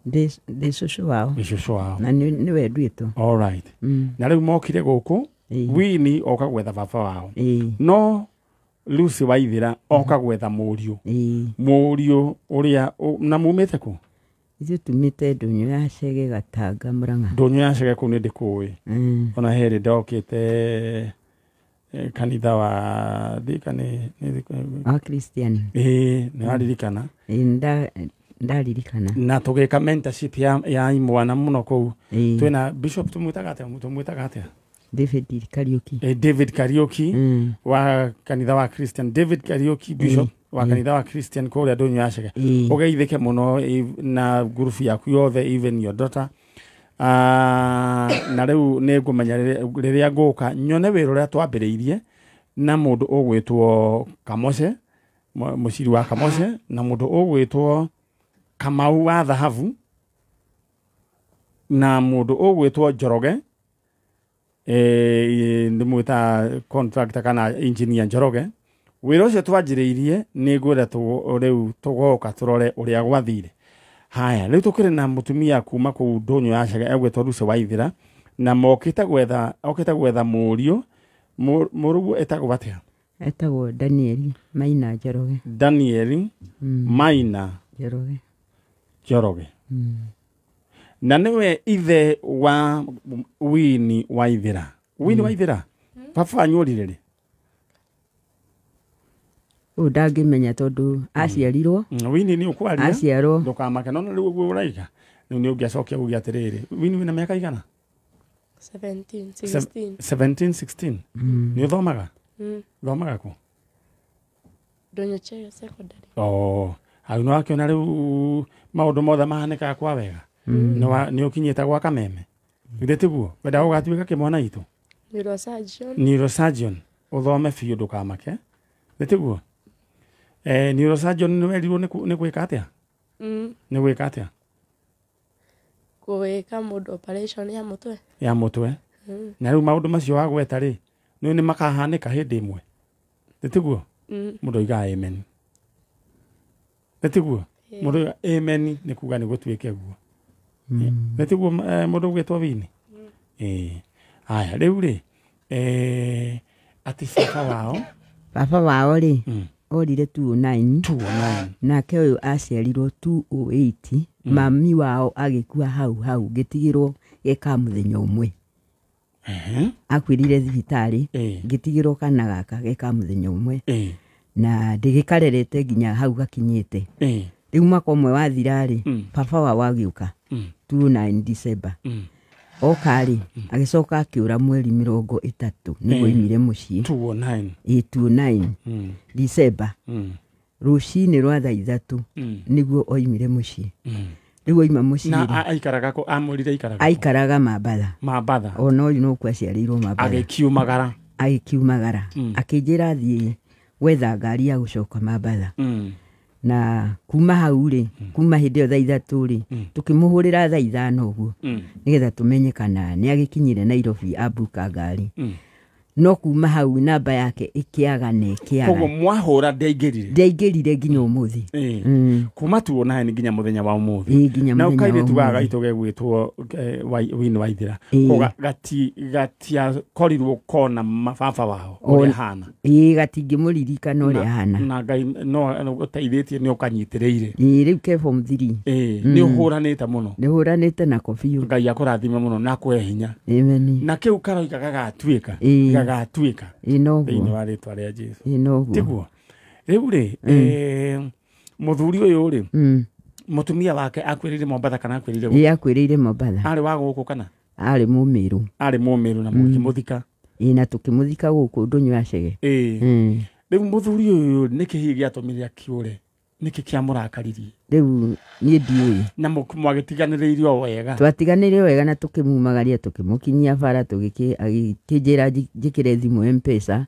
Ndĩ cũcũ wao. Ndĩ cũcũ wao. Na nĩwe nduĩtwo. All right. Na rĩu mokire gũkũ, Wini oka gwetha baba wao. No Lucy Waithera oka gwetha mũriũ. Mũriũ ũrĩa na mumĩte kũ? Ithuĩ tumĩte ndũnyũ ya Chege Gatanga Murang'a. Ndũnyũ ya Chege kũu nĩ ndĩkũĩ. Ona herĩ ndokĩte kanitha wa thika nĩ wa Christian. Ĩĩ, nĩ waririkana. Ĩĩ, ndaririkana. Na tũgĩka mentorship ya imwana mũno kũu. Twĩna Bishop tũmwĩtaga atĩa? David Kariuki. David Kariuki wa kanitha wa Christian. David Kariuki Bishop wa kanitha wa Christian kũrĩa ndũnyũ ya Chege. Ũgeithĩke mũno na ngurubu yaku yothe, even your daughter. Na rĩu nĩ ngũmenya rĩrĩa ngũka nyone wĩra ũrĩa twambĩrĩirie na mũndũ ũgwĩtwo Kamose, mũciri wa Kamose, na mũndũ ũgwĩtwo Kamau wa Thahabu, na mũndũ ũgwĩtwo Njoroge, ndĩmwĩta contractor kana engineer Njoroge. Wĩra ũcio twanjĩrĩirie nĩ ngwenda rĩu tũgoka tũrore ũrĩa gwathire. Haya, rĩu tũkĩrĩ na mũtumia kuma kũu ndũnyũ ya Chege egwĩtwo Lucy Waithera, na mokĩte gwetha, okĩte gwetha mũriũ. Mũrũguo etagwo atĩa? Etagwo Daniel Maina Njoroge. Daniel Maina Njoroge. Njoroge. Na nĩwe ithe wa Wini Waithera. Wini Waithera, baba wanyu orire rĩ? Ũyũ ndangĩmenya tondũ aciarirwo. Wini nĩ ũkwaria? Aciarwo. Ndũkamake, no rĩu ũguo ũraiga. Rĩu nĩ ũngĩacokia uge atĩrĩrĩ, Wini wĩna mĩaka igana? 17, 16. 17, 16. Nĩ ũthomaga? Thomaga kũ? Ndũnyũ Chege Secondary. Oh, hau nĩ wakĩona rĩu maũndũ mothe mahanĩkaga kwa wega. Nĩ ũkinyĩte gwa kameme. Githĩ tiguo? Wenda gũgatuĩka kĩmwana itũ? Neurosurgeon. Neurosurgeon. Ũthome biũ ndũkamake. Githĩ tiguo? Neurosurgeon nĩ werirwo nĩ gwĩka atĩa? Nĩ gwĩka atĩa? Gwĩka mũndũ operation ya mũtwe. Ya mũtwe. Na rĩu maũndũ macio wagweta rĩ, nĩ makahanĩka hĩndĩ ĩmwe. Githĩ tiguo? Mũndũ oigaga amen. Githĩ tiguo? Mũndũ oigaga amen nĩ kuga nĩ gũtuĩke guo. Githĩ tiguo mũndũ ũgwĩtwo Wini? Ĩĩ. Haya, rĩu rĩ, atĩ baba wao? Baba wao rĩ, orire 209. 209. Nake ũyũ aciarirwo 208. Mami wao agĩkua hau hau, ngĩtigĩrwo geka mũthenya ũmwe. Akuĩrire thibitarĩ, ngĩtigĩrwo kana gaka geka mũthenya ũmwe. Na ndĩgĩkarerete nginya hau gakinyĩte. Rĩu mwaka ũmwe wathira rĩ, baba wao agĩũka 29 December. Oka rĩ, agĩcoka akĩũra mweri 30 nĩguo oimire mũciĩ. 209. Ĩĩ, 29 December. Rũcinĩ rwa thaa 3 nĩguo oimire mũciĩ. Rĩu oima mũciĩ Na aikaraga kũ? Amũrire aikaraga kũ? Aikaraga Mambatha. Mambatha. Ona ũyũ no kuo aciarĩirwo Mambatha. Agĩkiumagara. Agĩkiumagara. Akĩnjĩra thiĩ gwetha ngari ya gũcoka Mambatha. Na kuma hau rĩ, kuma hĩndĩ ĩyo thaa 3 rĩ, tũkĩmũhũrĩra thaa 5 ũguo, nĩgetha tũmenye kana nĩ agĩkinyire Nairobi ambuka ngari. No kuma hau namba yake ĩkĩaga na ĩkĩaga. Koguo mwahũra ndĩaingĩrire? Ndĩaingĩrire nginya ũmũthĩ. Kuma 209 nginya mũthenya wa ũmũthĩ. Ĩĩ, nginya Na mũthenya wa kairĩtu gaka ũmũthĩ. gaitũ gegwĩtwo Wini Waithera. Koguo gatiakorirwo kona baba wao ũrĩa ahana. Ĩĩ, gatingĩmũririkana ũrĩa ahana. Na Ngai no ũteithĩtie nĩ ũkanyitĩrĩire. Ĩĩ, rĩu ke form 3. Ĩĩ, nĩ ũhũranĩte mũno. Nĩ ũhũranĩte nako biũ. Ngai akũrathime mũno na akũhe hinya. Amen. Na kĩu karoiga gagatuĩka. Gagatuĩka thĩinĩ wa rĩtwa rĩa Jesu. Tiguo rĩu rĩ mũthuri ũyũ rĩ mũtumia wake akwĩrĩire Mombatha kana akwĩrĩire gũkũ? Akwĩrĩire Mombatha. Arĩ wa gũkũ kana? Arĩ Mũmĩrũ. Arĩ Mũmĩrũ na mũkĩmũthika. Ĩĩ na tũkĩmũthika gũkũ Ndũnyũ ya Chege. Rĩu mũthuri ũyũ nĩkĩ hihi gĩatũmire akĩũre? Nĩkĩ kĩamũrakaririe? Rĩu niĩ ndiũĩ. Na mwagĩtiganĩrĩire o wega? Twatiganĩire wega na tũkĩmumagaria tũkĩmũkinyia bara agĩkĩnjĩra njĩkĩre thimũ M-Pesa.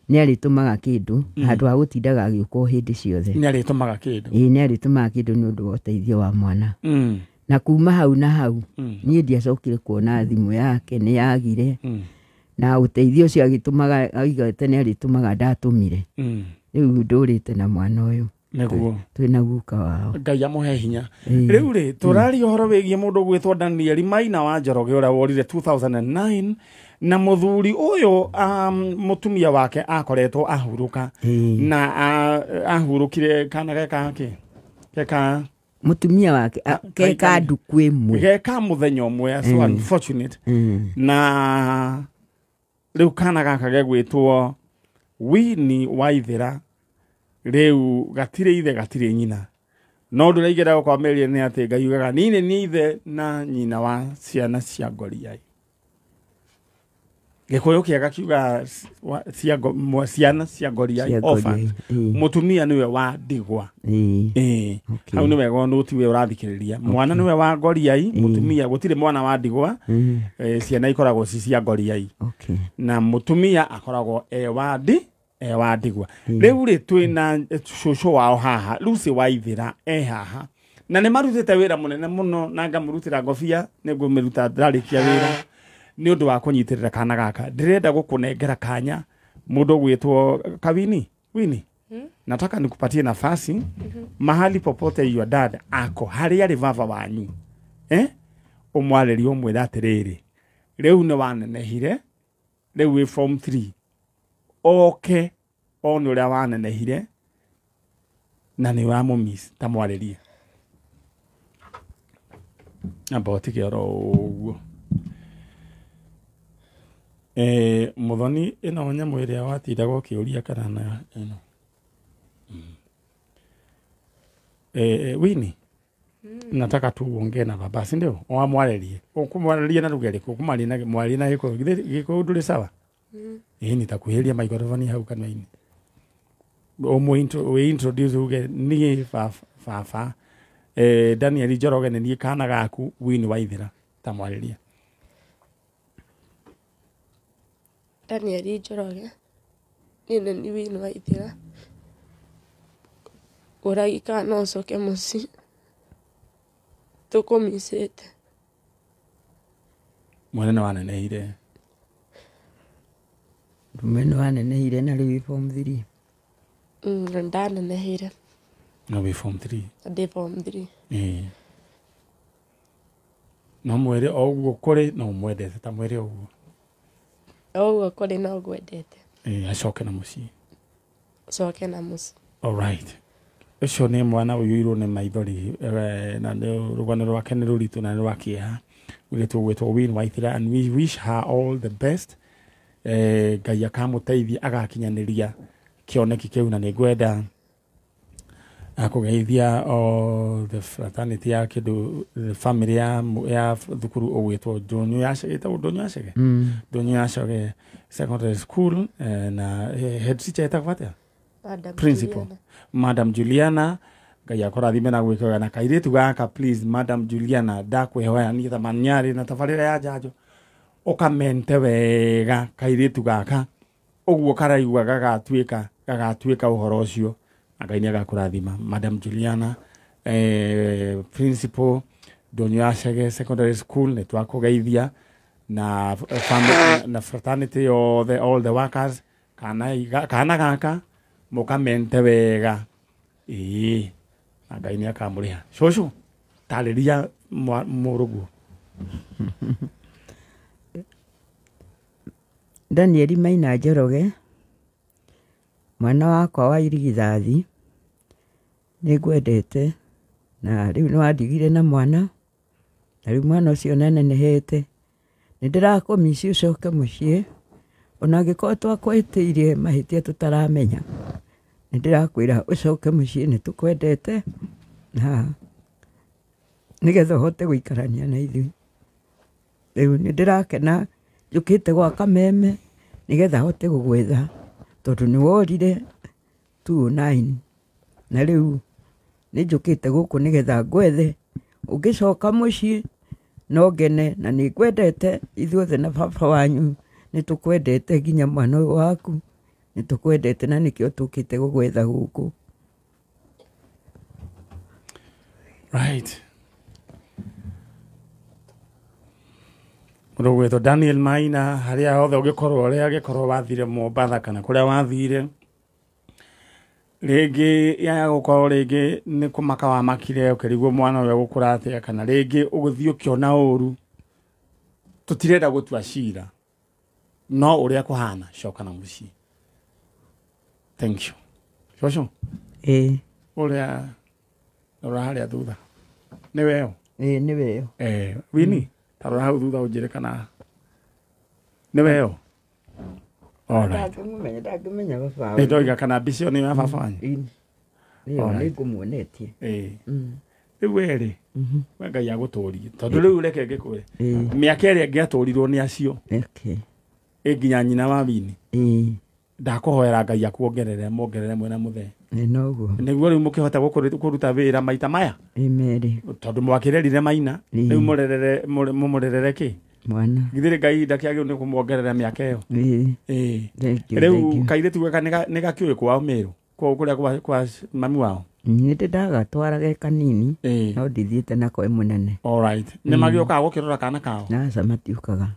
Nĩ arĩtũmaga kĩndũ handũ ha gũtindaga agĩũka o hĩndĩ ciothe. Nĩ arĩtũmaga kĩndũ? Ĩĩ nĩ arĩtũmaga kĩndũ nĩ ũndũ wa ũteithio wa mwana. Na kuma hau na hau niĩ ndiacokire kuona thimũ yake nĩ yagire. Na ũteithio ũcio agĩtũmaga aigĩte nĩ arĩtũmaga ndatũmire. Rĩu ndũrĩte na mwana ũyũ. Nĩguo twĩna guka wao. Ngai amũhe hinya. Rĩu rĩ tũraria ũhoro wĩgiĩ mũndũ ũgwĩtwo Daniel Maina wa Njoroge ũrĩa worire 2009 na mũthuri ũyũ mũtumia wake akoretwo ahurũka na ahurũkire kana geka kĩ geka mũtumia wake geka ndukũ ĩmwe geka mũthenya ũmwe, so unfortunate. Na rĩu kana gaka gegwĩtwo Winnie Waithera rĩu gatirĩ ithe gatirĩ nyina. No ũndũ ũrĩa ingĩenda gũkwambĩrĩria nĩ atĩ Ngai ugaga niĩ nĩ ithe na nyina wa ciana cia ngoriai. Gĩkũyũ kĩega kiuga ciana cia ngoriai, orphan. Mũtumia nĩwe wa ndigwa. Hau nĩ wega no tiwe ũrathikĩrĩria. Mwana nĩwe wa ngoriai, mũtumia gũtirĩ mwana wa ndigwa. Ciana ikoragwo ci cia ngoriai. Na mũtumia akoragwo e wa ndigwa. Rĩu rĩ twĩna cũcũ wao haha Lucy Waithera e haha na nĩ marutĩte wĩra mũnene mũno na ngamũrutĩra ngobia nĩ ngũmĩruta ndarĩkia wĩra nĩ ũndũ wa kũnyitĩrĩra kana gaka. Ndĩrenda gũkũnengera kanya mũndũ ũgwĩtwo Kawini Wini. Nataka nikupatie nafasi mahali popote your dad ako harĩa arĩ baba wanyu ũmwarĩrie ũmwĩre atĩrĩrĩ rĩu nĩ wanenehire rĩu wĩ form 3 oke one ũrĩa wanenehire na nĩ ũramũmiss ta mwarĩrie. Amba ũtige oro ũguo. Mũthoni ĩno nyamũ ĩrĩa watindaga ũkĩũria kana na ĩno. Winnie, nataka tu uongee na baba, si ndio? Wamwarĩrie. Ũkũmwarĩria na lugha ĩrĩkũ? Ũkũmwarĩria na Gĩkũyũ. Gĩkũyũ ndũrĩ sawa? Ĩĩ nitakuhĩria microphone hau kanua-inĩ. Introduce uge niĩ baba Daniel Njoroge nĩ niĩ kana gaku Winnie Waithera ta mwarĩria. Daniel Njoroge niĩ nĩ niĩ Winnie Waithera ũragika no ũcoke mũciĩ tũkũmicĩte. Mwana nĩ wanenehire. Mwene wanenehire na rĩu form 3. Ndanenehire. No wĩ form 3. Ndĩ form 3. No mwĩre o ũguo kũrĩ no mwendete ta mwĩre ũguo. O ũguo kũrĩ no ngwendete. Acoke na mũciĩ. Acoke na mũciĩ. All right. Ũcio nĩ mwana ũiyũirwo nĩ maithori na rũgano rwake nĩ rũritũ na nĩ rwa kĩeha. Ũgĩtwo gwĩtwo Winnie Waithera and we wish her all the best. Ngai akamũteithia agakinyanĩria kĩoneki kĩu na nĩ ngwenda akũgeithia all the fraternity ya kĩndũ the family ya thukuru ũgwĩtwo Ndũnyũ ya Chege ĩtagwo Ndũnyũ ya Chege. Ndũnyũ ya Chege secondary school na head teacher etagwo atĩa? Principal Madam Juliana. Ngai akũrathime na gwĩka wega na kairĩtu gaka please Madam Juliana ndakwĩhoya niĩ ta manyarĩ na tabarĩra ya njanjo ũkamente wega kairĩtu gaka ũguo karaigua gagatuĩka ũhoro ũcio na Ngai nĩ agakũrathima. Madam Juliana principal Ndũnyũ ya Chege secondary school nĩ twakũgeithia na family na fraternity yothe all the workers kana gaka mũkamente wega ĩĩ na Ngai nĩ akamũrĩha. Cũcũ tarĩria mũrũguo. Daniel Maina Njoroge mwana wakwa wa irigithathi nĩ ngwendete na rĩu nĩ wandigire na mwana na rĩu mwana ũcio nĩanenehete nĩ ndĩrakũmici ũcoke mũciĩ Ona angĩkorwo twakwĩtĩirie mahĩtia tũtaramenya, nĩ ndĩrakwĩra ũcoke mũciĩ, nĩ tũkwendete na nĩgetha ũhote gũikarania na ithuĩ. Rĩu nĩ ndĩrakena njũkĩte gwa Kameme nĩgetha hote gũgwetha tondũ nĩ worire 209 na rĩu nĩ njũkĩte gũkũ nĩgetha ngwethe. Ũngĩcoka mũciĩ no ngene na nĩ ngwendete, ithuothe na baba wanyu nĩ tũkwendete, nginya mwana ũyũ waku nĩ tũkwendete na nĩkĩo tũkĩte gũgwetha gũkũ. Right. Mũndũ ũgwĩtwo Daniel Maina, harĩa hothe ũngĩkorwo ũrĩa angĩkorwo wathire Mombatha kana kũrĩa wathire, rĩngĩ ya gũkorwo rĩngĩ nĩ kũmaka wamakire ũkĩrigwo mwana ũyũ egũkũra atĩa, kana rĩngĩ ũgũthiĩ ũkĩona ũru, tũtirenda gũtua cira, no ũrĩa kũhana coka na mũciĩ. Thank you. Coco? Ĩĩ. Ũrĩa rora harĩa thutha nĩ weo? Ĩĩ nĩ weo. Wini ta rora hau thutha ũnjĩre kana nĩ weo. All right. Ndangĩmenya baba. Nĩ ndoiga kana mbica ĩyo nĩ ya baba wanyu. Nĩyo nĩ ngũmuonetie. Ĩĩ. Rĩu we-rĩ, we Ngai agũtũrie tondũ rĩu reke ngĩkwĩre mĩaka ĩrĩa ĩngĩatũrirwo nĩ acio ĩ nginya nyina wa Wini. Ndakũhoera Ngai akuongerere mongerere mwena mũthee. Noguo. Nĩguo rĩu mũkĩhota kũruta wĩra maita maya. Merĩ. Tondũ mwakĩrerire Maina, rĩu mũrerere mũmũrerere kĩ? Mwana. Githĩ Ngai ndakĩagĩrĩirwo nĩ kũmuongerera mĩaka ĩyo. Ĩĩ. Rĩu kairĩtu gaka nĩ gakĩũĩ kwao Mĩrũ, kwao kũrĩa kwa mami wao. Nĩ ndĩ ndagatwara ge kanini, no ndithiĩte nako ĩ mũnene. All right. Nĩ magĩũkaga gũkĩrora kana kao? Aca matiũkaga.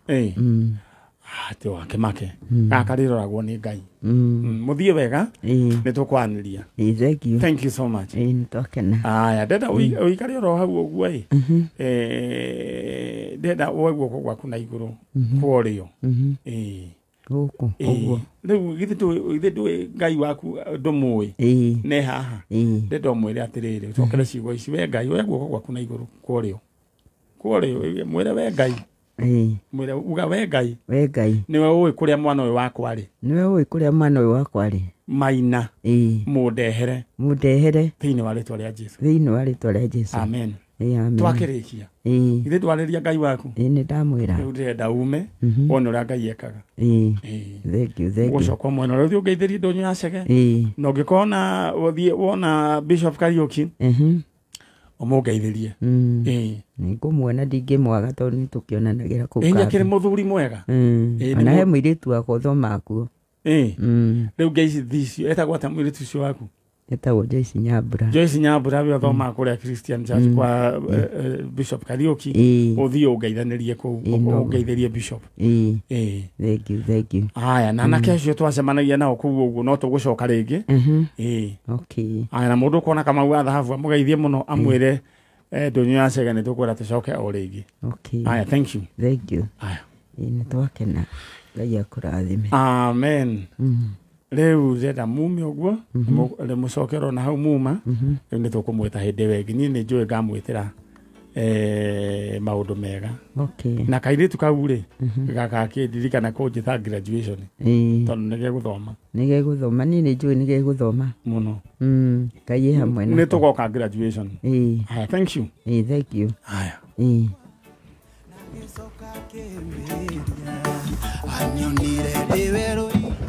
Atĩ wakĩmake gaka rĩroragwo nĩ Ngai. Mũthiĩ wega, nĩ tũkwanĩria. Thank you. Thank you so much. Nĩ twakena. Aya, ndenda ũikare oro hau ũguo ĩ. Ndenda woe guoko gwaku na igũrũ kwa ũrĩo. Gũkũ ũguo. Rĩu githĩ ndũĩ Ngai waku ndũmũĩ nĩ haha. Ndenda ũmwĩre atĩrĩrĩ, ũcokere ciugo ici, we Ngai oya guoko gwaku na igũrũ kwa ũrĩo. Kwa ũrĩo mwĩre we Ngai. Mwĩre uga we Ngai. We Ngai. Nĩwe ũĩ kũrĩa mwana ũyũ wakwa rĩ. Nĩwe ũĩ kũrĩa mwana ũyũ wakwa rĩ. Maina. Mũndehere. Mũndehere. Thĩinĩ wa rĩtwa rĩa Jesũ. Thĩinĩ wa rĩtwa rĩa Jesũ. Amen. Amen. Twakĩrĩkia. Githĩ ndwarĩria Ngai waku? Ĩĩ nĩ ndamwĩra. Rĩu ndĩrenda ume wone ũrĩa Ngai ekaga. Thank you, thank you. Ũgũcoka mwena ũrĩa ũthiĩ ũngeithĩrie ndũnyũ ya Chege. Na ũngĩkorwo na ũthiĩ wona Bishop Kariũki, ũmũngeithĩrie. Nĩngũmuona, ndingĩmwaga tondũ nĩ tũkĩonanagĩra kũu. Ĩ akĩrĩ mũthuri mwega. Ona he mũirĩtu wakwa ũthomaga kuo. Rĩu ngeici icio etagwo atĩa mũirĩtu ũcio waku? Etagwo Joyce Nyambura. Joyce Nyambura we ũthomaga kũrĩa Christian Church kwa Bishop Kariũki. Ũthiĩ ũngeithanĩrie kũu, ũngeithĩrie Bishop. Thank you, thank you. Aya, na anake acio twacemanagia nao kũu ũguo no tũgũcoka rĩngĩ. Okay. Aya, na mũndũ ũkona Kamau wa thahabu amũgeithie mũno, amwĩre ndũnyũ ya Chege nĩ tũkwenda tũcoke o rĩngĩ. Okay. Aya, thank you. Thank you. Aya. Nĩ twakena. Ngai akũrathime. Amen. Rĩu ndĩrenda mume ũguo, mũcokere na hau muma, rĩu nĩ tũkũmwĩta hĩndĩ ĩyo ĩngĩ. Niĩ nĩ njũĩ ngamwĩtĩra maũndũ mega. Okay. Na kairĩtu kau rĩ, gagakĩndirikana kũnjĩta graduation. Tondũ nĩ gegũthoma. Nĩ gegũthoma, niĩ nĩ njũĩ nĩ gegũthoma. Mũno. Ngai ĩ hamwe nako. Nĩ tũgoka graduation. Aya, thank you. Thank you. Aya.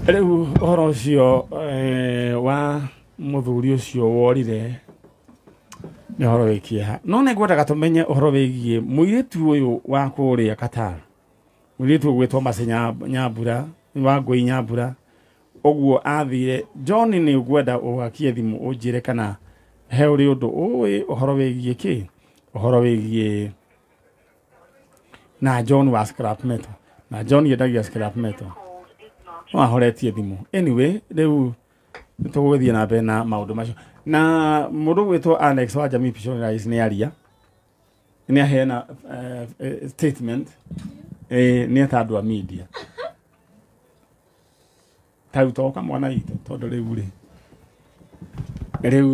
Rĩu ũhoro ũcio wa mũthuri ũcio worire nĩ ũhoro wĩ kĩeha. No nĩ ngwendaga tũmenye ũhoro wĩgiĩ mũirĩtu ũyũ wa kũrĩa Qatar, mũirĩtu ũgwĩtwo Mercy Nyambura, wa Ngũi Nyambura, ũguo athire. John, nĩ ngwenda ũgakie thimũ ũnjĩre kana he ũrĩ ũndũ ũĩ ũhoro wĩgiĩ kĩ, ũhoro wĩgiĩ na John wa scrap metal. Na John yendagia scrap metal. No ahoretie thimũ. Anyway, rĩu tũgũthiĩ na mbere na maũndũ macio. Na mũndũ ũgwĩtwo Alex wa Jamii Missionaries nĩ aria, nĩ aheana statement, nĩ eta andũ a media. Ta toka mwana witũ tondũ rĩu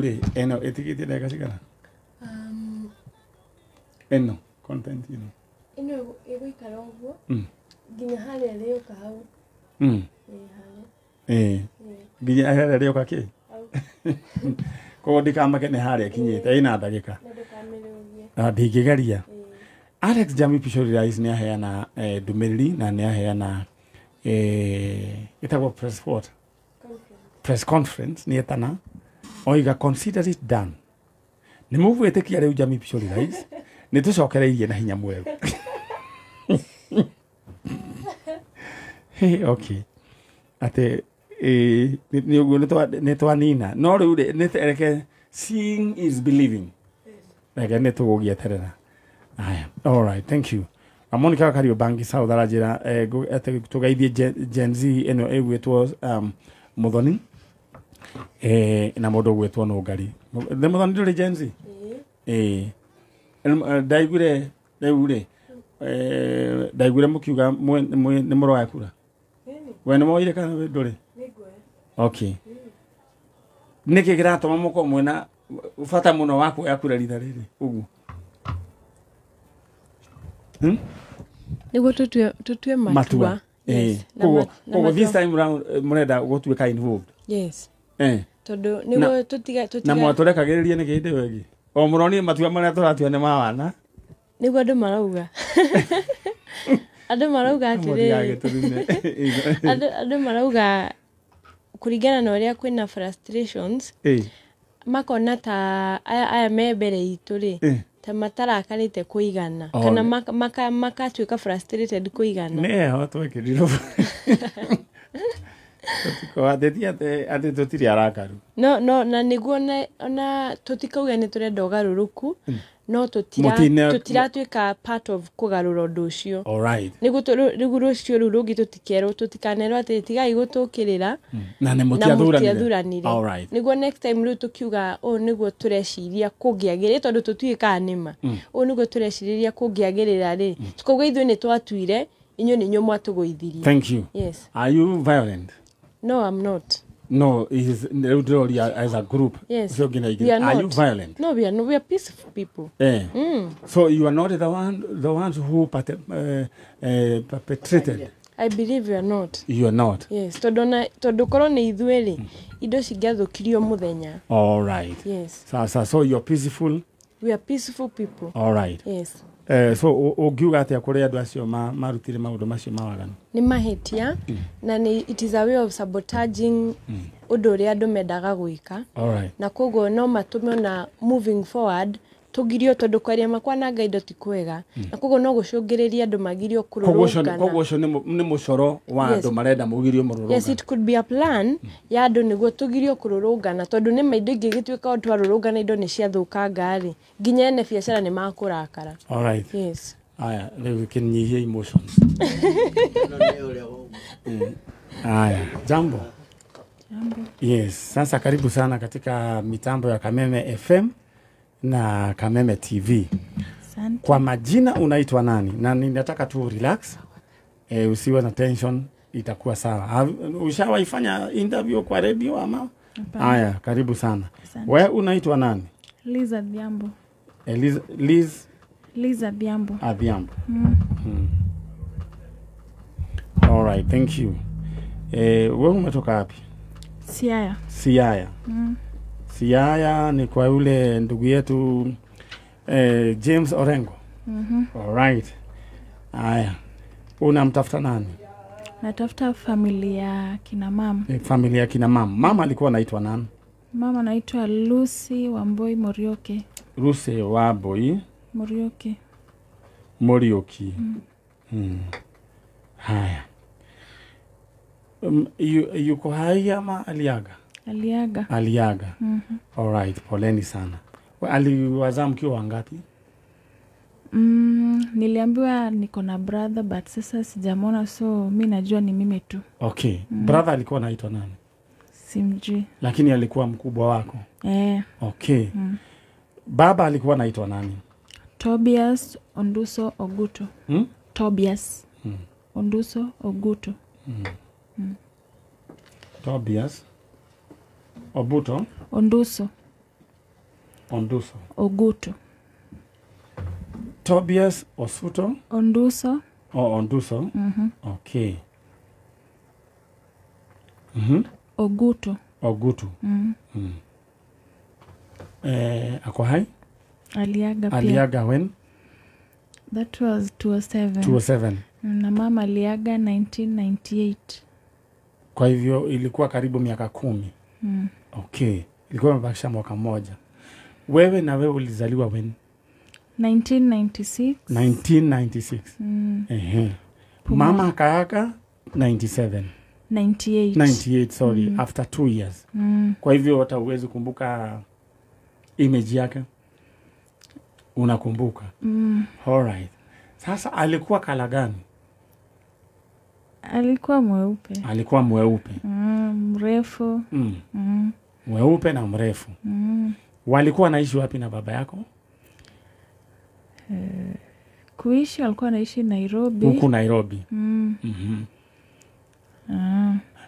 rĩ ĩno ĩtigĩtie ndagĩka cigana? Ĩno content ĩno Ĩno ĩgũikara ũguo nginya harĩa ĩrĩũka hau. Nginya harĩa rĩoka kĩ koguo ndikamake nĩ harĩa kinyĩte ĩna ndagĩka ndingĩgeria. Alex Jami Pishori Rais nĩ aheana ndũmĩrĩri na nĩ aheana ĩtagwo press what? Press conference nĩ etana oiga consider it done. Nĩ mũgwĩtĩkia rĩu Jami Pishori Rais nĩ tũcokereirie na hinya mwerũ. Hey, okay. Atĩ nĩ ũguo nĩ twanina no rĩu rĩ nĩ reke seeing is believing. Reke nĩ tũgũgĩeterera. Aya, all right, thank you. Monica Kariobangi South aranjĩra tũgeithie Gen Z ĩno ĩgwĩtwo Muthoni na mũndũ ũgwĩtwo Nũngari. Nĩ Muthoni ndũrĩ Gen Z? Ndaiguire rĩu rĩ ndaiguire mũkiuga nĩ mũroya kura. We nĩ moire kana ndũrĩ? Okay. Nĩkĩ kĩratũma mũkorwo mwĩna bata mũno wa kuoya kura rita rĩrĩ ũguo? Nĩguo tũtue matua. Koguo this time round mũrenda gũtuĩka involved. Yes. Tondũ nĩguo tũtiga na mwatũrekagĩrĩria nĩkĩ hĩndĩ ĩyo ĩngĩ? O mũronire matua marĩa tũratua nĩ ma wana. Nĩguo andũ marauga. Andũ marauga atĩrĩrĩ. Andũ marauga kũringana na ũrĩa kwĩna frustrations makona ta aya me mbere itũ rĩ ta matarakarĩte kũigana kana makatuĩka frustrated kũigana. Nĩho twekĩrirwo. Atĩ tũtirĩ arakaru. No no na nĩguo ona tũtikauga nĩ tũrenda ũgarũrũku no tũtiratuĩka part of kũgarũra ũndũ ũcio. All right. Nĩguo rũciũ rũu rũngĩ tũtikerwo tũtikanerwo atĩ tigai gũtũkĩrĩra na nĩ mũtiathuranire. All right. Nĩguo next time rĩu tũkiuga ũũ nĩguo tũreciria kũngĩagĩrĩra tondũ tũtiũĩ kana nĩma. Ũũ nĩguo tũrecirĩria kũngĩagĩrĩra rĩ tukauga ithuĩ nĩ twatuire inyuĩ nĩ inyuĩ mwatũgũithirie. Thank you. Yes. Are you violent? No, I'm not. No, is as a group. Yes. So, we are not. Are you violent? No, we are not. We are peaceful people. So you are not the ones who perpetrated. I believe we are not. You are not. Yes. Tondũ korwo nĩ ithuĩ rĩ, indo cingĩathũkirio mũthenya. All right. Yes. So you are peaceful. We are peaceful people. All right. Yes. So ũngiuga atĩa kũrĩ andũ acio marutire maũndũ macio ma waganu? Nĩ mahĩtia na nĩ it is a way of sabotaging ũndũ ũrĩa andũ mendaga gwĩka. All right. Na koguo no matũme ona moving forward tũgirio tondũ kwaria makwananga indo ti kwega na koguo no gũcũngĩrĩria andũ magirio kũrũrũngana. Koguo ũcio nĩ mũcoro wa andũ marenda mũgirio mũrũrũngano. Yes, it could be a plan ya andũ nĩguo tũgirio kũrũrũngana tondũ nĩ ma indo ingĩ gĩtuĩka o twarũrũngana indo nĩ ciathũkanga rĩ nginya ene biacara nĩ makũrakara. All right. Yes. Aya, rĩu kĩnyihie emotions. Aya, jambo. Jambo. Yes, sasa karibu sana katika mitambo ya Kameme FM na Kameme TV. Asante. Kwa majina unaitwa nani? Na ninataka tu relax. Usiwe na tension, itakuwa sawa. Ushawaifanya interview kwa radio ama? Haya, karibu sana. Wewe unaitwa nani? Liz Adhiambo. Liz Adhiambo. Adhiambo. All right, thank you. Wewe umetoka wapi? Siaya. Siaya. Siaya ni kwa yule ndugu yetu James Orengo. All right. Aya. Unamtafuta nani? Natafuta familia kina mama. Familia kina mama. Mama alikuwa anaitwa nani? Mama anaitwa Lucy Wamboi Morioke. Lucy Wamboi Morioke. Morioki. Haya. Yuko hai ama aliaga? Aliaga. Aliaga. All right, poleni sana. Aliwazaa mkiwa wangapi? Niliambiwa niko na brother but sasa sijamwona, so mi najua ni mimi tu. Okay. Brother alikuwa anaitwa nani? Simjui. Lakini alikuwa mkubwa wako? Okay. Baba alikuwa anaitwa nani? Tobias Onduso Oguto. Tobias Onduso Oguto. Tobias Obuto. Onduso. Onduso. Oguto. Tobias Osuto. Onduso. Oh, Onduso. Okay. Ogutu. Ogutu. Ako hai? Aliaga pia. Aliaga when? That was 2007. 2007. Na mama aliaga 1998. Kwa hivyo ilikuwa karibu miaka 10. Okay. Ilikuwa imebakisha mwaka mmoja. Wewe na wewe ulizaliwa when? 1996. 1996. Mama akaaga 97. 98. 98, sorry, after 2 years. Kwa hivyo hata huwezi kumbuka image yake. Unakumbuka? All right. Sasa alikuwa kala gani? Alikuwa mweupe. Alikuwa mweupe. Mrefu. Mweupe na mrefu. Walikuwa wanaishi wapi na baba yako? Kuishi alikuwa anaishi Nairobi. Huku Nairobi.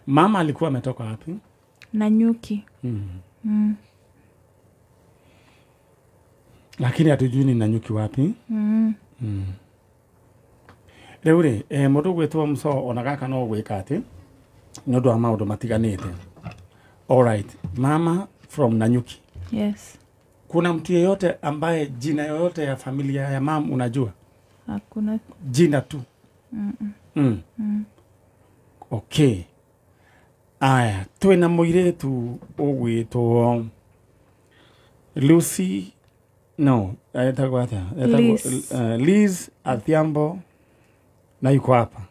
Mama alikuwa ametoka wapi? Nanyuki. Lakini hatujui ni Nanyuki wapi. Rĩu rĩ, mũndũ gwĩtwo Muso ona gaka no gwĩka atĩ nĩ ũndũ wa maũndũ matiganĩte. All right. Mama from Nanyuki. Yes. Kuna mtu yeyote ambaye jina yoyote ya familia ya mam unajua? Hakuna. Jina tu. Okay. Aya, twina mũirĩtu ũgwĩtwo Lucy, no, etagwo atĩa? Etagwo Liz Adhiambo na yuko hapa.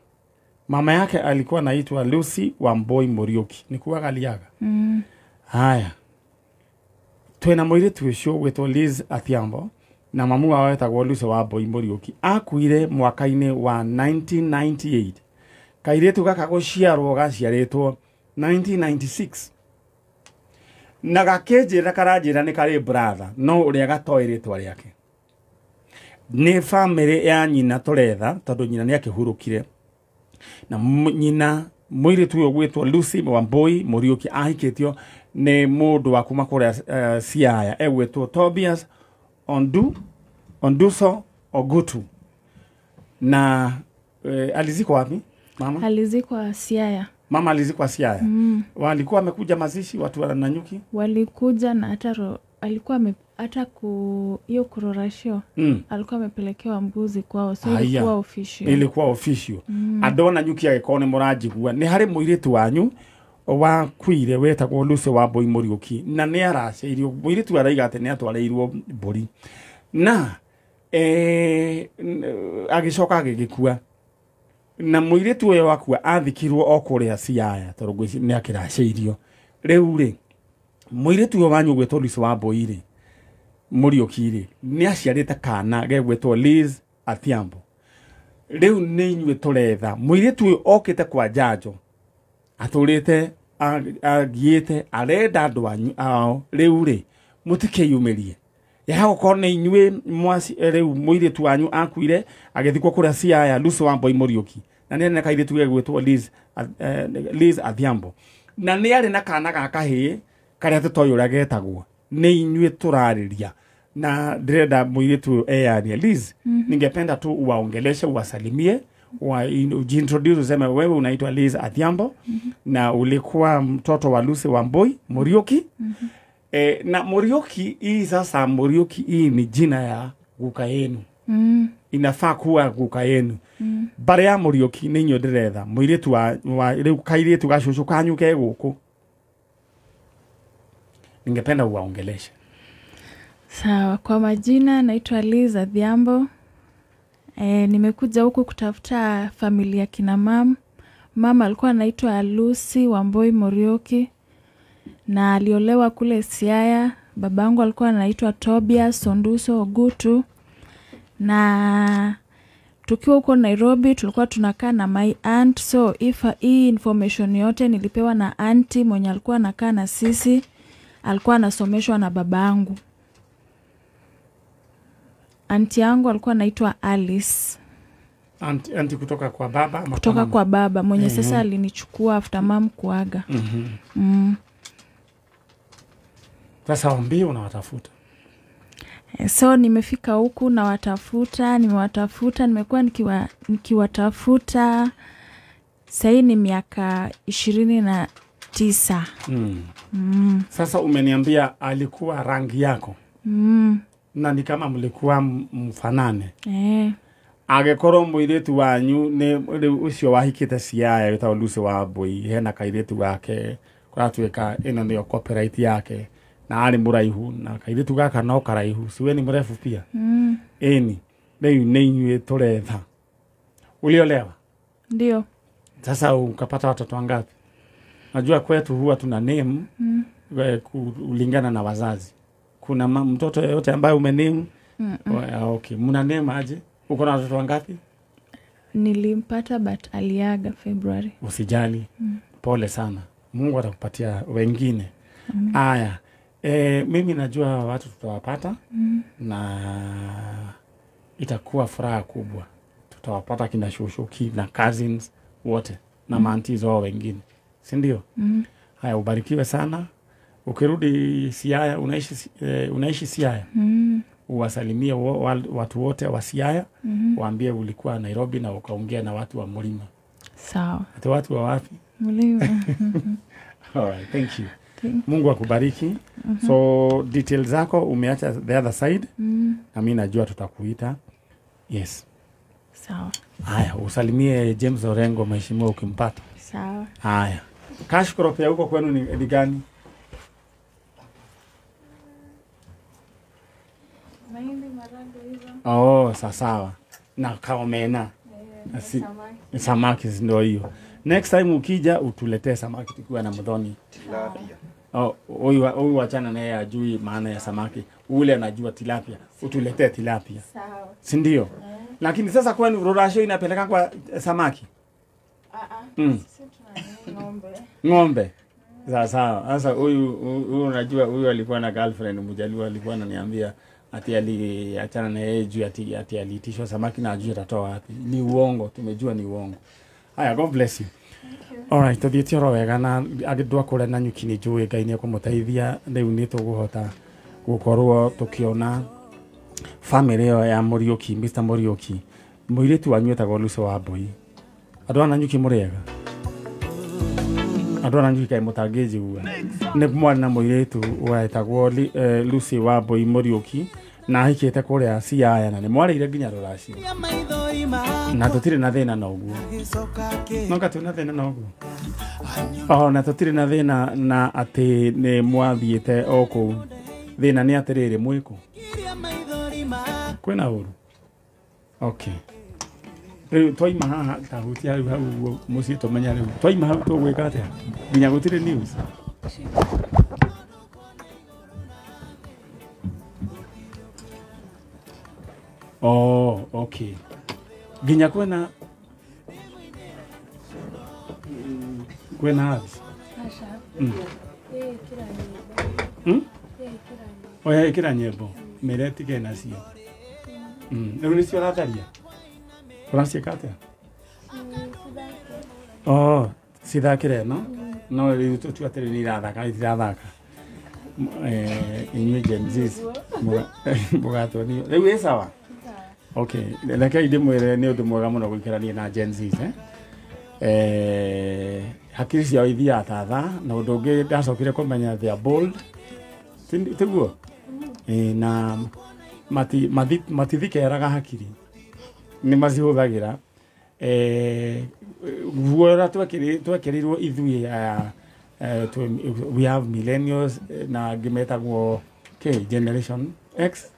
Mama yake alikuwa anaitwa Lucy Wamboi Muriuki. Ni kuwaga aliaga. Haya. Twina mũirĩtu ũcio ũgwĩtwo Liz Adhiambo na mamu wao etagwo Lucy Wamboi Muriuki. Akuire mwaka-inĩ wa 1998. Kairĩtu gaka gũciarwo gaciarĩtwo 1996. Na gakĩnjĩra karanjĩra nĩ karĩ brother no ũrĩa gatoĩ rĩtwa rĩake. Nĩ family ya nyina tũretha tondũ nyina nĩ akĩhurũkire. Na nyina mũirĩtu ũyũ ũgwĩtwo Lucy Wamboi Muriuki ahikĩtio nĩ mũndũ wa kuma kũrĩa Siaya egwĩtwo Tobias Onduso Ogutu. Na alizikwa wapi mama? Alizikwa Siaya. Mama alizikwa Siaya. Walikuwa wamekuja mazishi watu wa Nanyuki? Walikuja na hata alikuwa hata hiyo kurorashio. Alikuwa amepelekewa mbuzi kwao, so ilikuwa official. Ilikuwa official. Andũ a Nanyuki agĩkorwo nĩ mũranjigua nĩ harĩ mũirĩtu wanyu wakuire wetagwo Lucy Wamboi Muriuki na nĩ araceirio mũirĩtu araiga atĩ nĩ atwarĩirwo mbũri na agĩcoka agĩgĩkua. Na mũirĩtu ũyũ wakua athikirwo o kũrĩa Siaya tondũ nĩ akĩraceirio. Rĩu rĩ mũirĩtu ũyũ wanyu ũgwĩtwo Lucy Wamboi rĩ Muriuki rĩ nĩ aciarĩte kana gegwĩtwo Liz Adhiambo. Rĩu nĩ inyuĩ tũretha mũirĩtu ũyũ okĩte kwa njanjo atũrĩte agiĩte arenda andũ anyu ao. Rĩu rĩ mũtikĩyumĩrie yagũkorwo nĩ inyuĩ rĩu mũirĩtu wanyu akuire agĩthikwo kũrĩa Siaya Lucy Wamboi Muriuki na nĩ arĩ na kairĩtu gegwĩtwo Liz Adhiambo na nĩ arĩ na kana ga kahĩĩ karĩa tũtoĩ ũrĩa getagwo. Nĩ inyuĩ tũrarĩria na ndĩrenda mũirĩtu ũyũ eyarie. Liz, ningependa tu uwaongeleshe, uwasalimie, ujiintroduce, useme wewe unaitwa Liz Adhiambo na ulikuwa mtoto wa Lucy Wamboi Muriuki. Na Muriuki hii sasa, Muriuki hii ni jina ya guka yenu. Inafaa kuwa guka yenu. Bare ya Muriuki nĩ inyuĩ ndĩretha mũirĩtu wa rĩu kairĩtu gacũcũ kanyu ke gũkũ. Ningependa uwaongeleshe. Sawa, kwa majina naitwa Liz Adhiambo. Nimekuja huku kutafuta familia kina mama. Mama alikuwa anaitwa Lucy Wamboi Muriuki na aliolewa kule Siaya. Babangu alikuwa anaitwa Tobias Onduso Ogutu. Na tukiwa huko Nairobi tulikuwa tunakaa na my aunt, so if hii information yote nilipewa na auntie mwenye alikuwa anakaa na sisi, alikuwa anasomeshwa na babangu. Auntie yangu alikuwa anaitwa Alice. Auntie kutoka kwa baba ama kutoka kwa baba mwenye sasa alinichukua after mom kuaga. Sasa waambie unawatafuta. So nimefika huku na watafuta, nimewatafuta, nimekuwa nikiwatafuta. Sasa ni miaka 23 9. Sasa umeniambia alikuwa rangi yako. Na ni kama mlikuwa mfanane. Agekorwo mũirĩtu wanyu nĩ rĩu ũcio wahikĩte Siaya wĩtagwo Lucy Wambui, hena kairĩtu gake kũratuĩka ĩno nĩyo copyright yake, na arĩ mũraihu na kairĩtu gaka no karaihu, si we ni mrefu pia? Ĩni rĩu nĩ inyuĩ tũretha. Uliolewa? Ndio. Sasa ukapata watoto wangapi? Najua kwetu huwa tuna name kulingana na wazazi. Kuna mtoto yeyote ambaye umename? Okay, mna name aje? Uko na watoto wangapi? Nilimpata but aliaga February. Usijali. Pole sana. Mungu atakupatia wengine. Aya. Mimi najua watu tutawapata. Na itakuwa furaha kubwa. Tutawapata kina shosho, kina cousins wote na maanti wao wengine. Si ndio? Haya, ubarikiwe sana. Ukirudi Siaya, unaishi Siaya? Uwasalimie watu wote wa Siaya. Waambie ulikuwa Nairobi na ukaongea na watu wa Mlima. Sawa. Ati watu wa wapi? Mlima. All right, thank you. Mungu akubariki. So details zako umeacha the other side. Na mimi najua tutakuita. Yes. Sawa. Haya, usalimie James Orengo mheshimiwa ukimpata. Sawa. Haya. Cash crop ya huko kwenu ni gani? Mahindi, maharagwe hizo. Oh, sawa. Na kaomena. Samaki ndio hiyo. Next time ukija utuletee samaki tukiwa na Muthoni. Tilapia. Oh, huyu wachana naye ajui maana ya samaki. Ule anajua tilapia. Utuletee tilapia. Sawa. Si ndio? Lakini sasa kwenu rorasho inapeleka kwa samaki? Sisi tuna ng'ombe. Ng'ombe. Sawa sawa. Sasa huyu unajua huyu alikuwa na girlfriend Mjaluo, alikuwa ananiambia ati aliachana na yeye juu ati aliitishwa samaki na ajui atatoa wapi. Ni uongo, tumejua ni uongo. Haya, God bless you. All right, tuthiĩte oro wega na andũ a kũrĩa Nanyuki nĩ njũĩ Ngai nĩ ekũmũteithia. Rĩu nĩ tũgũhota gũkorwo tũkĩona family ĩyo ya Mũriũki, Mr. Mũriũki. Mũirĩtu wanyu etagwo Lucy Wambui. Andũ a Nanyuki mũrĩega? Andũ a Nanyuki kaĩ mũtangĩnjigua? Nĩ mwarĩ na mũirĩtu wetagwo Lucy Wambui Mũriũki na ahikĩte kũrĩa Siaya na nĩ mwarĩire nginya rũracio. Na tũtirĩ na thĩna na ũguo. No ka twĩ na thĩna na ũguo. Oh, na tũtirĩ na thĩna na atĩ nĩ mwathiĩte o kũu. Thĩna nĩ atĩrĩrĩ, mwĩkũ? Kwĩna ũru? Okay. Rĩu twaima haha tahutia rĩu hau ũguo mũciĩ tũmenya rĩu. Twaima hau tũgwĩka atĩa? Nginya gũtirĩ news. Oh, okay. Nginya kwĩna ads? Oya ĩkĩra nyĩmbo mĩre tige nacio. Rĩu nĩcio ũratharia? Ũraciĩka atĩa? Oh, cithakĩre ĩno? No rĩu tũtue atĩrĩ nĩ irathaka, itirathaka. Inyuĩ Gen Zs mũgatuonio. Rĩu ĩ sawa? Okay, rekei ndĩmwĩre nĩ ũndũ mwega mũno gũikarania na Gen Zs, eh? Hakiri ciao ithiaga ta thaa, na ũndũ ũngĩ ndacokire kũmenya they are bold. Tiguo? Na matithikeraga hakiri. Nĩ macihũthagĩra. Guo ũrĩa twekĩrirwo ithuĩ aya, we have millennials na angĩ metagwo K generation X.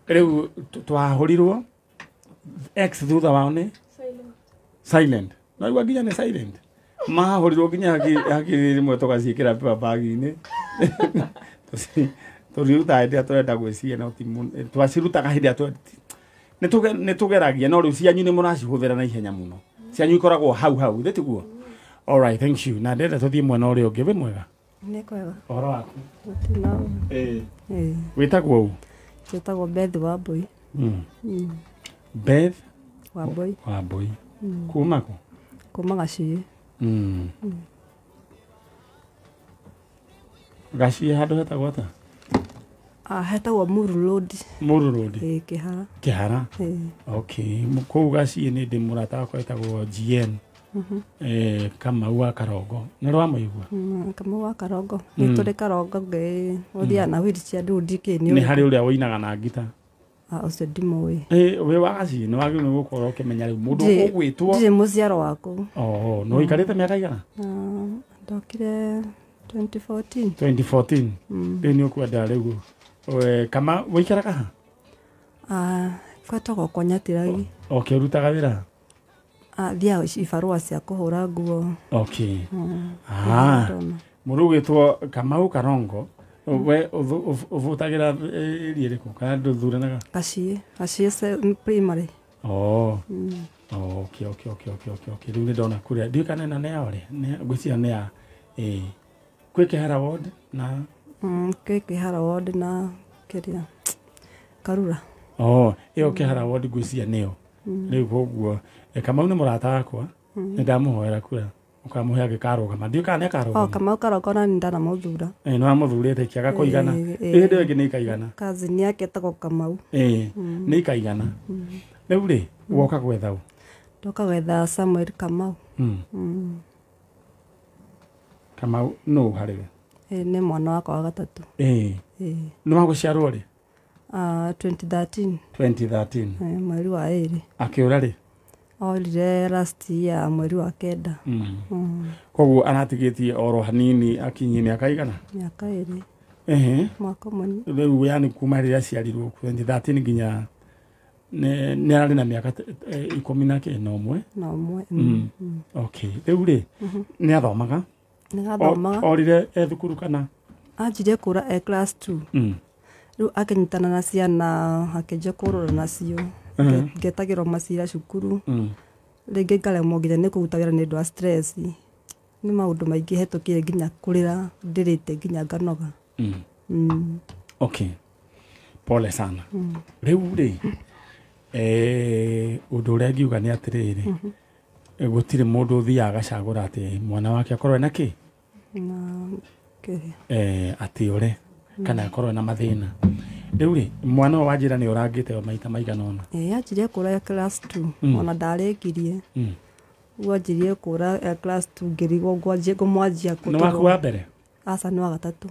Rĩu twahũrirwo X thutha wao nĩ silent. Naigua nginya nĩ silent. Mahũrirwo nginya hakiri rĩmwe tũgaciĩkĩra paper bag-inĩ. Tũrirutaga hĩndĩ ĩrĩa tũrenda gwĩciria, no ti twacirutaga hĩndĩ ĩrĩa nĩ tũgeragia, no rĩu cianyu nĩ mũracihũthĩra na ihenya mũno. Cianyu ikoragwo hau hau, ithĩ tiguo? All right, thank you. Na ndĩrenda tũthiĩ mwena ũrĩa ũngĩ. Wĩ mwega? Nĩ kwega. Ũhoro waku? Gũtirĩ na ũru. Wĩtagwo ũ? Njĩtagwo Beth Wambui. Beth Wambui. Wambui. Kuma kũ? Kuma Gaciĩ. Gaciĩ handũ hetagwo atĩa? Hetagwo Muru Road. Muru Road. Kĩhara. Kĩhara. Ĩĩ. Okay. Kũu Gaciĩ nĩ ndĩ mũrata wakwa wĩtagwo GN. Kamau wa Karongo nĩ rwamũigua? Kamau wa Karongo nĩ tũrĩ Karongo ngĩ ũthiaga na wheelchair ndũ ndikĩ nĩ harĩ ũrĩa ũinaga na ngita. Ũcio ndimũĩ. Wĩ wa Gaciĩ nĩ wagĩrĩirwo nĩ gũkorwo ũkĩmenya rĩu mũndũ ũgwĩtwo. Ndirĩ mũciaro waku. Nĩ ũikarĩte mĩaka igana? Ndokire 2014. 2014. Rĩu nĩ ũkwenda rĩu kama ũikaraga ha? Gwetagwo kwa Nyatiragi. Okay, ũrutaga wĩra? Thiaga ibarũa cia kũhũra nguo. Okay. Mũndũ ũgwĩtwo Kamau Karongo we ũvũtagĩra ĩria ĩrĩkũ kana ndũthuranaga? Gaciĩ, Gaciĩ primary. Okay, okay, okay, okay, okay, okay. Rĩu nĩ ndona kũrĩa ndiũĩ kana ĩno nĩ ya ũrĩa ngwĩciria nĩ ya kwĩ Kĩhara ward na kwĩ Kĩhara ward na kĩrĩa Karura. Ĩyo Kĩhara ward ngwĩciria nĩyo. Rĩu koguo Kamau nĩ mũrata wakwa, nĩ ndamũhoera kura ũkamũhe agĩkarũgama ndiũĩ kana nĩ akarũgama. Kamau Karongo na nĩ ndanamũthura. Nĩ wamũthurĩte kĩaga kũigana. Hĩndĩ ĩyo ĩngĩ nĩ ikaigana. Cousin yake etagwo Kamau. Nĩ ikaigana. Rĩu rĩ woka gwetha ũ? Ndoka gwetha Samuel Kamau. Kamau nũ harĩ we? Nĩ mwana wakwa wa gatatũ. Nĩ wa gũciarwo rĩ? 2013. 2013. Mweri wa 2. Akĩũra rĩ? Orire last year mweri wa 9. Koguo aratigĩtie oro hanini akinyie mĩaka igana? Mĩaka 2. Mwaka ũmwe. Rĩu yani kuma rĩrĩa aciarirwo 2013 nginya nĩ ararĩ na mĩaka 11. Na ũmwe. Okay. Rĩu rĩ nĩ athomaga? Nĩ athomaga. Orire e thukuru kana? Anjirie kũra e class 2. Rĩu akĩnyitana na ciana akĩnjia kũrũra nacio. Ngetagĩrwo macira cukuru. Rĩngĩ ngaremwo nginya nĩ kũruta wĩra nĩ ũndũ wa stress. Nĩ maũndũ maingĩ hetũkire nginya kũrĩra ndĩrĩte nginya nganoga. Okay. Pole sana. Rĩu rĩ ũndũ ũrĩa ngiuga nĩ atĩrĩrĩ, gũtirĩ mũndũ ũthiaga agacagũra atĩ mwana wake akorwo ena kĩ? Atĩ ũre kana akorwo na mathĩna. Rĩu rĩ mwana wa njĩra nĩ ũrangĩte maita maigana ũna? Anjirie kũra class 2 ona ndarĩkirie. Ũguo anjirie kũra class 2 ngĩrigwo ngũmwanjia kũ. Nĩ waku wa mbere? Aca nĩ wa gatatũ.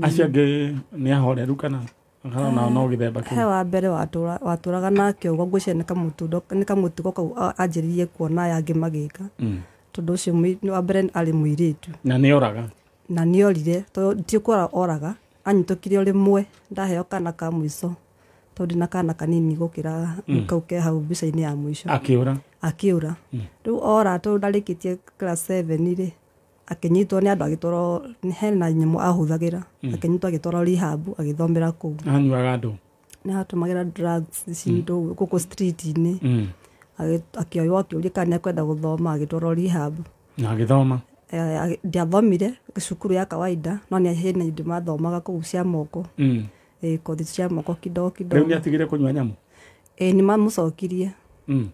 Acio angĩ nĩ ahoreru kana? Kana nao no gĩthemba kĩu? He wa mbere watũraga nake ũguo ngwĩciria nĩ kamũtugo kau anjĩrĩirie kuona aya angĩ magĩka. Tondũ ũcio wa mbere arĩ mũirĩtu. Na nĩ oraga? Na nĩ orire, tondũ ti kũra oraga. Anyitũkire o rĩmwe ndaheo kana ka mũico tondũ ndĩna kana kanini gũkĩra kau ke hau mbica-inĩ ya mũico. Akĩũra? Akĩũra. Rĩu ora tondũ ndarĩkĩtie class 7 rĩ akĩnyitwo nĩ andũ agĩtwarwo hena nyamũ ahũthagĩra akĩnyitwo agĩtwarwo rehab agĩthomera kũu. Anyuaga andũ? Nĩ atũmagĩra drugs ici gũkũ street-inĩ. Akĩoywo akĩũria kana nĩ ekwenda gũthoma agĩtwarwo rehab. Na agĩthoma? Ndiathomire cukuru ya kawaida no nĩ hena indo mathomaga kũu cia moko. Kothi cia moko kidogo kidogo. Rĩu nĩ atigire kũnyua nyamũ? Nĩ mamũcokirie.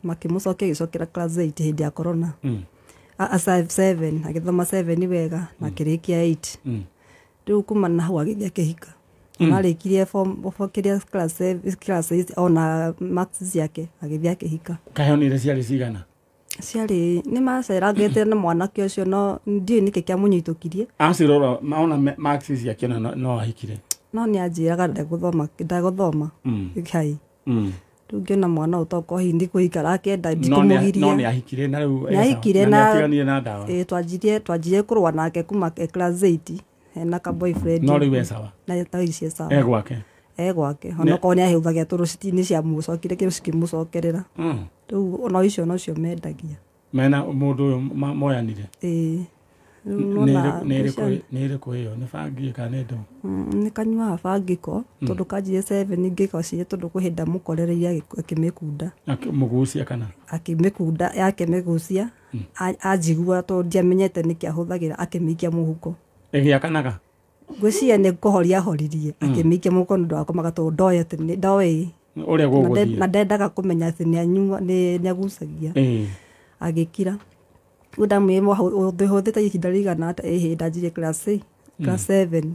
Makĩmũcokia agĩcokera class 8 hĩndĩ ya corona. 7 agĩthoma 7 wega na akĩrĩkia 8. Rĩu kuma na hau agĩthiĩ akĩhika. Arĩkirie form kĩrĩa class 7 class 8 ona marks ciake agĩthiĩ akĩhika. Kaheo ciarĩ cigana? Ciarĩ nĩ macerangĩte na mwanake ũcio no ndiũĩ nĩkĩ kĩamũnyitũkirie. Acirora ona marks ciake no ahikire. No nĩ anjĩraga ndegũthoma. Kai. Rĩu ngĩona mwana ũtokorwo hihi nĩ kũhika akĩenda ndikũmũgiria. No nĩ ahikire na rĩu nĩ atiganire na ndawa. Twanjirie kũrũa nake kuma class 8 hena ka boyfriend. No rĩu e sawa. Na ta ici e sawa. E gwake. E gwake. Onokorwo nĩ ahũthagia tũrũciti-inĩ ciamũcokire kĩrũ cikĩmũcokerera. Rĩu ona icio nocio mendagia. Mena mũndũ ũyũ moyanire? Nĩ ĩrĩkũ ĩyo? Nĩ bangi kana nĩ ndũ? Nĩ kanyuaga bangi ko tondũ kanjirie 7 ngĩgaciria tondũ kwĩ hĩndĩ ndamũkorereire akĩmĩkunda. Akĩmũgucia kana? Akĩmĩkunda yakĩmĩgucia anjigua tondũ ndiamenyete nĩkĩ ahũthagĩra akĩmĩikia mũhuko. Ĩgĩakanaga? Ngwĩciria nĩ kũhoria ahoririe akĩmĩikia mũhuko nĩ ũndũ wa kũmaka tondũ ndoĩ atĩ ndoĩ ũrĩa gũgũthiĩ. Na ndendaga kũmenya atĩ nĩ agucagia. Agĩkira. Rĩu ndamwĩrire ũhũthĩte ihinda rĩigana atĩa? Ĩhĩ ndanjirie class 7.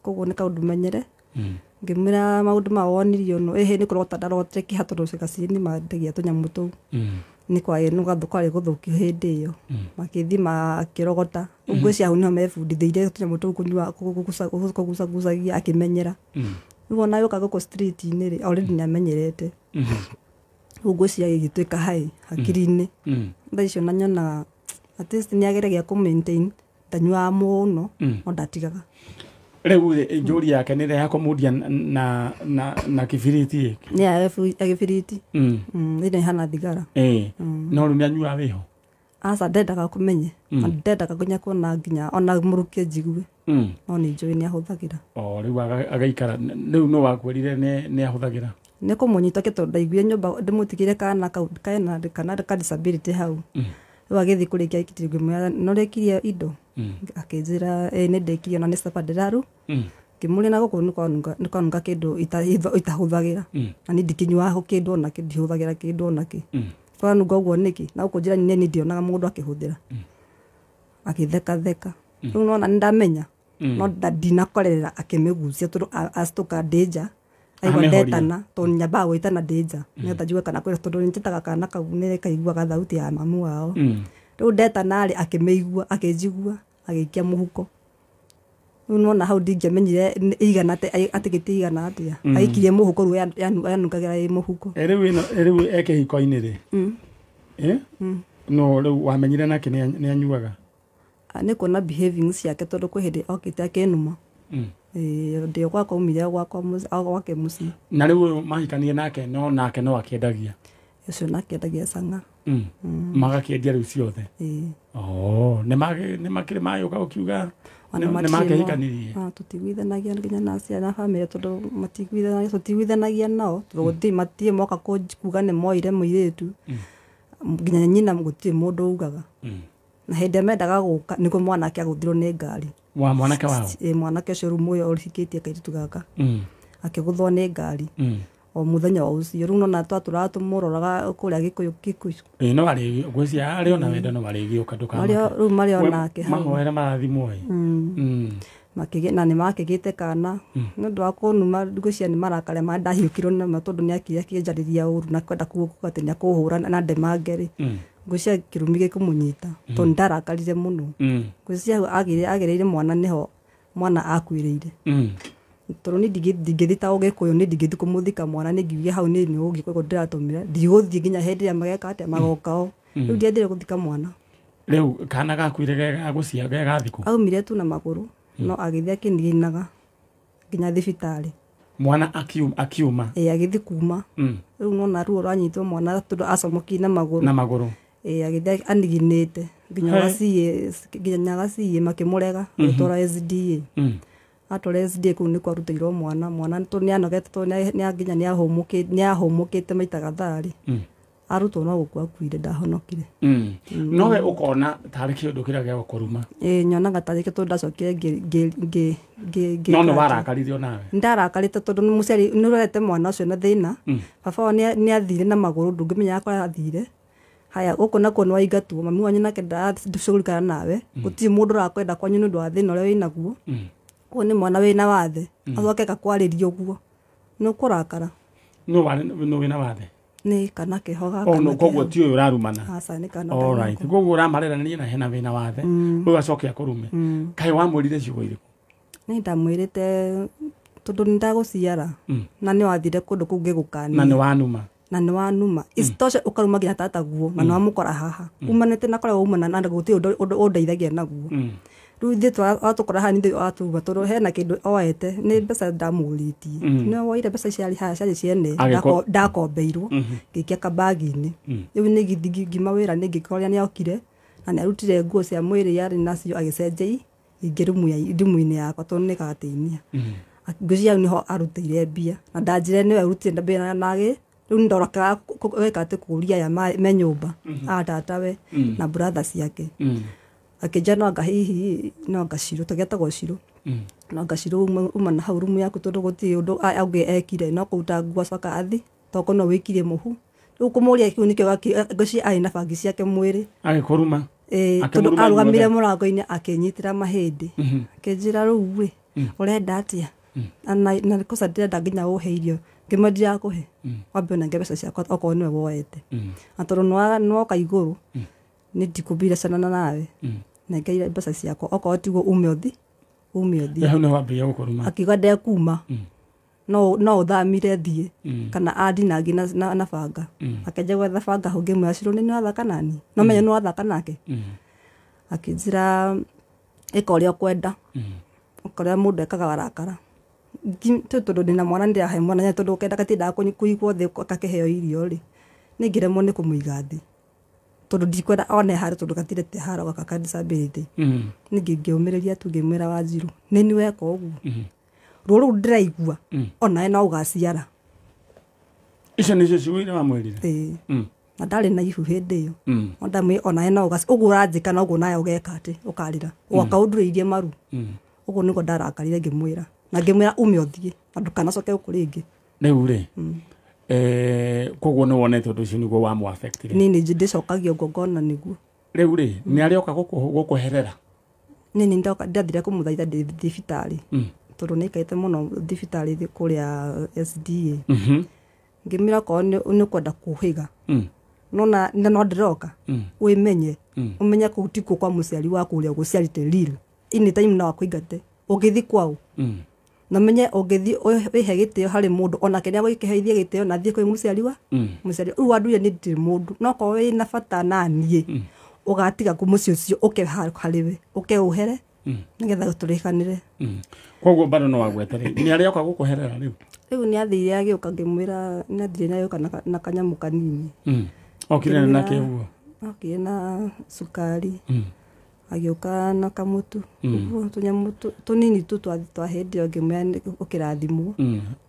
Koguo nĩ kaũndũ menyere. Ngĩmwĩra maũndũ ma wonirio no ĩhĩ nĩ kũrota ndarotire kĩha tondũ Gaciĩ nĩ mendagia tũnyamũ tũu. Nĩ kwarĩ kwarĩ gũthũkio hĩndĩ ĩyo. Makĩthiĩ makĩrogota. Ngwĩciria hau nĩho mebundithĩirie tũnyamũ tũu kũnyua kũgucagucagia akĩmenyera. Rĩu ona gũka gũkũ street-inĩ rĩ, already nĩ amenyerete. Rĩu ngwĩciria gĩgĩtuĩka hai hakiri-inĩ. Thaa icio na nyonaga at least nĩ ageragia kũ maintain, ndanyuaga mũno, no ndatigaga. Rĩu rĩ, njũri yake nĩ ĩrĩa ya kũmundia na kĩbiriti. Nĩ ya gĩbiriti. Ĩno ĩhana thigara. No rĩu nĩ anyuaga wĩho? Aca, ndendaga kũmenye. Na ndendaga nginya kuona nginya ona mũrukĩ njigue. No nĩ njũĩ nĩ ahũthagĩra. O rĩu agaikara rĩu no wakwĩrire nĩ ahũthagĩra. Nĩ kũmũnyita ke tondũ ndaiguire nyũmba ndĩmũtigire kana kau kena kana ka disability hau. Rĩu agĩthiĩ kũrĩkia ngĩmwĩra no rĩkirie indo. Akĩnjĩra ĩ nĩ ndĩkirie na nĩ caba ndĩraru. Ngĩmũria na gũkũ nĩ kwanunga kĩndũ itahũthagĩra. Na niĩ ndikĩnyuaga kĩndũ ona kĩ, ndihũthagĩra kĩndũ ona kĩ. Kwanunga ũguo nĩkĩ? Na gũkũ njĩra niĩ ndionaga mũndũ akĩhũthĩra. Agĩthekatheka. Rĩu nona nĩ ndamenya. No ndinakorerera akĩmĩgucia tondũ acitũka ndĩ nja. Aigua ndetana tondũ nyambaga gwĩtana ndĩ nja. Nĩgetha njigue kana kwĩra tondũ nĩnjĩtaga kana kau nĩ kaiguaga thauti ya mamu wao. Rĩu ndetana rĩ akĩmĩigua, akĩnjigua, agĩikia mũhuko. Rĩu nona hau ndingĩamenyire ĩigana atĩ gĩtĩ igana atĩa. Aikirie mũhuko rĩu yanungagĩra ĩ mũhuko. Rĩu rĩu e kĩhiko-inĩ rĩ? No rĩu wamenyire nake nĩ anyuaga? Nĩ kuona behaving ciake tondũ kwĩ hĩndĩ okĩte akĩnuma. Ndĩ gwakwa aumire gwakwa gwake mũciĩ. Na rĩu ũyũ mahikanie nake no nake no akĩendagia? Ũcio nake endagia cang'a. Magakĩendia rĩu ciothe? Oh, nĩ makĩrĩ magĩũka gũkiuga nĩ makĩhikanirie? Tũtiguithanagia nginya na ciana na bamĩrĩ tondũ tũtiguithanagia nao tondũ gũtirĩ matirĩ moka kuga nĩ moire mũirĩtu. Nginya nyina gũtirĩ mũndũ ugaga. Na hĩndĩ ĩrĩa mendaga gũka nĩguo mwanake agũthirwo nĩ ngari. Wa mwanake wao? Mwanake ũcio rĩu mũyũ ũhikĩtie kairĩtu gaka. Akĩgũthwo nĩ ngari. O mũthenya o ũcio rĩu nona twatũraga tũmũroraga kũrĩa Gĩkũyũ Kikuyu. No arĩ ngwĩciria arĩ ona wendo no arĩgĩũka ndũkamake. Rĩu marĩ onake hau. Mahoere marathimwo ĩ. Na nĩ makĩgĩte kana nĩ ũndũ wa kũnuma ngwĩciria nĩ marakara ma ndahiũkirwo namo tondũ nĩ akire akĩnjarĩria ũru na kwenda kuga atĩ nĩ akũhũra na ndemange rĩ. Ngwĩciria kĩrumi gĩkũmũnyita tondũ nĩ ndarakarire mũno. Ngwĩciria agereire mwana nĩho mwana akuĩrĩire. Tondũ niĩ ndingĩthiĩ ta Ũgĩkũyũ nĩ ndingĩthiĩ kũmũthika mwana nĩ ngiuge hau nĩ Ũgĩkũyũ ndĩratũmire ndigũthiĩ nginya hĩndĩ ĩrĩa mageka atĩa magoka o. Rĩu ndiendire gũthika mwana. Rĩu kana gakuire ge ga thikũ? Aumire tu na magũrũ no agĩthiĩ akĩniginaga nginya thibitarĩ. Mwana akiuma? Agĩthiĩ kuma. Rĩu nona ruo rwanyitwo mwana tondũ acomokire na magũrũ. Na magũrũ. Agĩthiĩ aniginĩte nginya gaciĩ makĩmũrega agĩtwara SDA. Atwara SDA kũu nĩkuo arutĩirwo mwana. Mwana tondũ nĩ anogete tondũ nginya nĩ ahũmũkĩte maita gathaa rĩ. Arutwo no gũkua akuire ndahonokire. No we ũkona tarĩ kĩũndũ kĩrĩa gĩa gũkũruma? Nyonaga tarĩ kĩo tondũ ndacokire ngĩ No nĩ warakarire onawe? Ndarakarĩte tondũ nĩ mũciari nĩ ũrorete mwana ũcio na thĩna. Baba wao nĩ athire na magũrũ ndũngĩmenya kũrĩa athire. Haya gũkũ nakuo nĩ waingatwo mami wanyu nake ndaracugurikana nawe. Gũtirĩ mũndũ ũrakwenda kwanyu nĩ ũndũ wa thĩna ũrĩa wĩnaguo. Koguo nĩ mwana wĩna wathe. Acoke gakwarĩria ũguo. Nĩ ũkũrakara. Nũ wĩna wathe? Nĩ kana keho gaka. Oh, no koguo ti ũyũ ũrarumana. Aca nĩ kana. All right. Koguo ũramarera niĩ na hena wĩna wathe. Ũyũ acoke akũrume. Kaĩ wamwĩrire ciugo irĩkũ? Nĩ ndamwĩrĩte tondũ nĩ ndagũciara. Na nĩ wathire kũndũ kũu ngĩgũkania. Na nĩ wanuma. Na nĩ wanuma. Isitoshe ũkaruma nginya tataguo na nĩ wamũkora haha. Umanĩte na kũrĩa waumana na gũtirĩ ũndũ ũndeithagia naguo. Rĩu ithuĩ watũkora haha nĩ watuma tondũ hena kĩndũ oete nĩ mbeca ndamũrĩtie. Nĩ woire mbeca ciarĩ haha ciarĩ ciene ndakombeirwo ngĩikia kabagi-inĩ. Rĩu nĩ ngiuma wĩra nĩ ngĩkoria nĩ okire na nĩ arutire nguo cia mwĩrĩ yarĩ nacio agĩcenjia ingĩ rumu-inĩ yakwa tondũ nĩ gatĩinia. Ngwĩciria hau nĩho arutĩire mbia na ndanjĩrire nĩwe ũrutire mbia na rĩu nĩ ndoraga gwĩka atĩ kũria aya me nyũmba a tatawe na brother ciake. Akĩnjĩra no anga hihi no anga Shiro tũgĩetagwo Shiro. No anga Shiro uma na hau rumu yaku tondũ gũtirĩ ũndũ ũngĩ ekire no kũruta nguo acoka athi tondũ no wĩikirie mũhu. Rĩu kũmũria kĩu nĩkĩo ngwĩciria arĩ na bangi ciake mwĩrĩ. Agĩkũruma? Tondũ arũgamire mũrango-inĩ akĩnyitĩra mahĩndĩ. Akĩnjĩra rĩu rĩ ũrenda atĩa? Na kosa ndĩrenda nginya ũhe irio Ngĩmwĩra ndirakũhe wambe ũnenge mbeca ciakwa okorwo nĩwe woete na tondũ nĩwoka igũrũ nĩ ndikũbiracana nawe nengeire mbeca ciakwa okorwo tiguo ume ũthi Hau nĩho wambĩrĩria gũkũruma. Akiuga ndekuma no ũthamire thiĩ kana andinangie na banga. Akĩanjia gwetha banga hau ngĩmwĩra Cirũ nĩ nĩwathaka nani no menye nĩwathaka nake. Akĩnjĩra ĩka ũrĩa ũkwenda ũrĩa mũndũ ekaga warakara. Tondũ ndĩna mwana nĩndĩrahe mwana tondũ kenda gatindaga kũigwo thĩ gakĩheo irio rĩ nĩngĩremwo nĩ kũmũiga thĩ tondũ ndikwenda one haro tondũ gatirete haro gaka ka disability. Ningĩ ngĩũmĩrĩria tu ngĩmwĩra Wanjirũ nĩ niĩ weka ũguo ruo rũu ndĩraigua onawe no ũgaciara. Icio nĩcio ciugo iria wamwĩrire? Ĩĩ. Na ndarĩ na ihu hĩndĩ ĩyo. Ndamwĩra onawe no ũgaciara ũguo ũranjĩka na ũguo nawe ũgeka atĩ ũkarĩra ũgoka ũndurĩirie maru. Ũguo nĩguo ndarakarire ngĩmwĩra na ngĩmwĩra ume ũthiĩ na ndũkanacoke gũkũ rĩngĩ. Rĩu rĩ koguo nĩ wonete ũndũ ũcio nĩguo wamũ affect-ire? Niĩ nĩ ndĩcokagia ũguo ngona nĩguo. Rĩu rĩ nĩ arĩoka gũkũherera? Niĩ nĩ ndathire kũmũthaitha ndĩ thibitarĩ tondũ nĩ aikarĩte mũno thibitarĩ kũrĩa SDA. Ngĩmwĩra okorwo nĩ ũkwenda kũhĩga no no ndĩroka wĩmenye ũmenye kũu tikuo kwa mũciari waku ũrĩa ũgũciarĩte real anytime no akũingate ũngĩthiĩ kwao na menye ũngĩthiĩ wĩhe gĩtĩo harĩ mũndũ onake nĩagũkĩheithia gĩtĩo na athiĩ kwĩ mũciari wa mũciari rĩu wanduire nĩ ndirĩ mũndũ no korwo wĩna bata naniĩ ũgatiga kũ mũciĩ ũcio ũke harĩ we ũke ũhere nĩgetha tũrĩkanĩre. Koguo bado no wagweterire nĩ arĩoka gũkũherera rĩu? Rĩu nĩ athire agĩũka ngĩmwĩra nĩ athire na agĩũka na kanyamũ kanini. Okire na kĩ ũguo? Okire na cukari agĩũka na kamũtu ũguo tũnyamũ tũnini tu twa hĩndĩ ĩyo ngĩmwĩra ũkĩrathimwo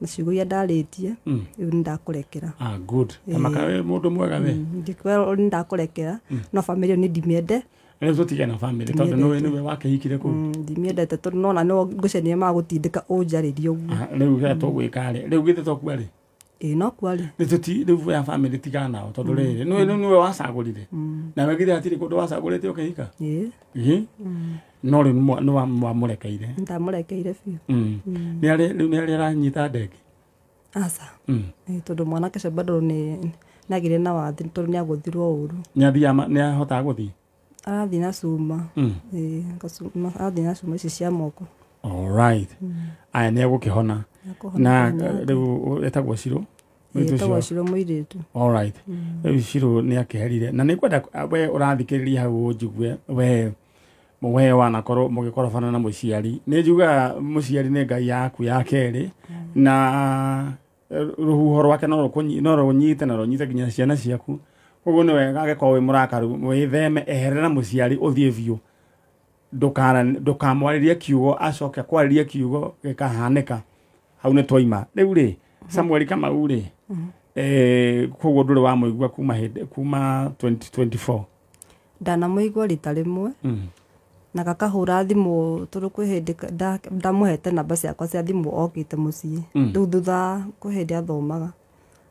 na ciugo iria ndarĩtie rĩu nĩndakũrekera. Ah, good. Tamaka wĩ mũndũ mwega we. Ngĩkwĩra nĩndakũrekera no bamĩrĩ ĩyo nĩ ndimĩende. Rĩu tũtige na bamĩrĩ tondũ nĩwe nĩwe wakĩhikire kũu. Ndimĩendete tondũ nona no ngũcenia magũtindĩka ũnjarĩrie ũguo. Rĩu kĩrĩa tũgwĩka rĩ rĩu githĩ to kua rĩ? Ĩĩ no kua rĩ. Rĩu ya bamĩrĩ tigana nao tondũ rĩrĩ nĩwe wacagũrire nawe githĩ hatirĩ kũndũ wacagũrĩte ũkĩhika? Ĩĩ. No rĩu nĩ wamũrekeire? Ndamũrekeire biũ. Rĩu nĩ arĩ aranyita ndenge? Aca. Tondũ mwanake ũcio bado nĩ agĩire na wathi tondũ nĩ agũthirwo ũru. Nĩ ahotaga gũthiĩ? Arathiĩ na cuma. Arathiĩ na cuma ici cia moko. All right. Aya nĩ egũkĩhona. Na rĩu etagwo Cirũ? Etagwo Cirũ mũirĩtu. All right. Rĩu Cirũ nĩ akĩherire na nĩ ngwenda we ũrathikĩrĩria hau ũnjigue we wanakorwo mũgĩkorobana na mũciari. Nĩ njugaga mũciari nĩ Ngai yaku ya kerĩ na rũhuho rwake no rũnyite na rũnyite nginya ciana ciaku. Koguo nĩ wega angĩkorwo wĩ mũrakaru wĩtheme eherera mũciari ũthiĩ biũ ndũkamwarĩrie kiugo acoke kwarĩrie kiugo gĩkahanĩka hau nĩ twaima. Rĩu rĩ Samuel Kamau rĩ koguo ndũrĩ wamũigua kuma hĩndĩ kuma 2024? Ndanamũigua rita rĩmwe na gakahũra thimũ tondũ kwĩ hĩndĩ ndamũhete namba ciakwa cia thimũ okĩte mũciĩ. Rĩu thutha kwĩ hĩndĩ athomaga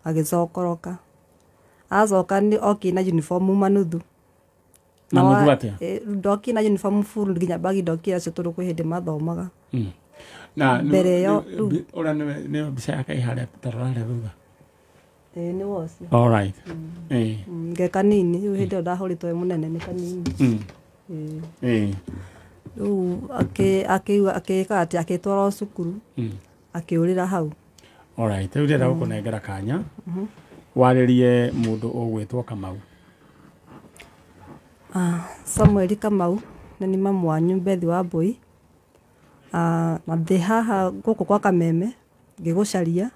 agĩcokoroka acoka nĩ okire na uniform manuthu. Manuthu atĩa? Ndokire na uniform full nginya bagi ndokire nacio tondũ kwĩ hĩndĩ mathomaga. Na mbere ĩyo ũrĩa nĩ mbica yake ĩ harĩa tarora harĩa thutha. Ĩĩ nĩ wocio. All right. Nge kanini rĩu hĩndĩ ĩyo ndahũrĩtwo ĩ mũnene nĩ kanini. Rĩu akĩka atĩ akĩtwarwo cukuru akĩũrĩra hau. All right. Rĩu ndĩrenda gũkũnengera kanya warĩrie mũndũ ũgwĩtwo Kamau. Samuel Kamau nĩ nĩ mamu wanyu Bethi wa Mbui. Na ndĩ haha gũkũ kwa Kameme ngĩgũcaria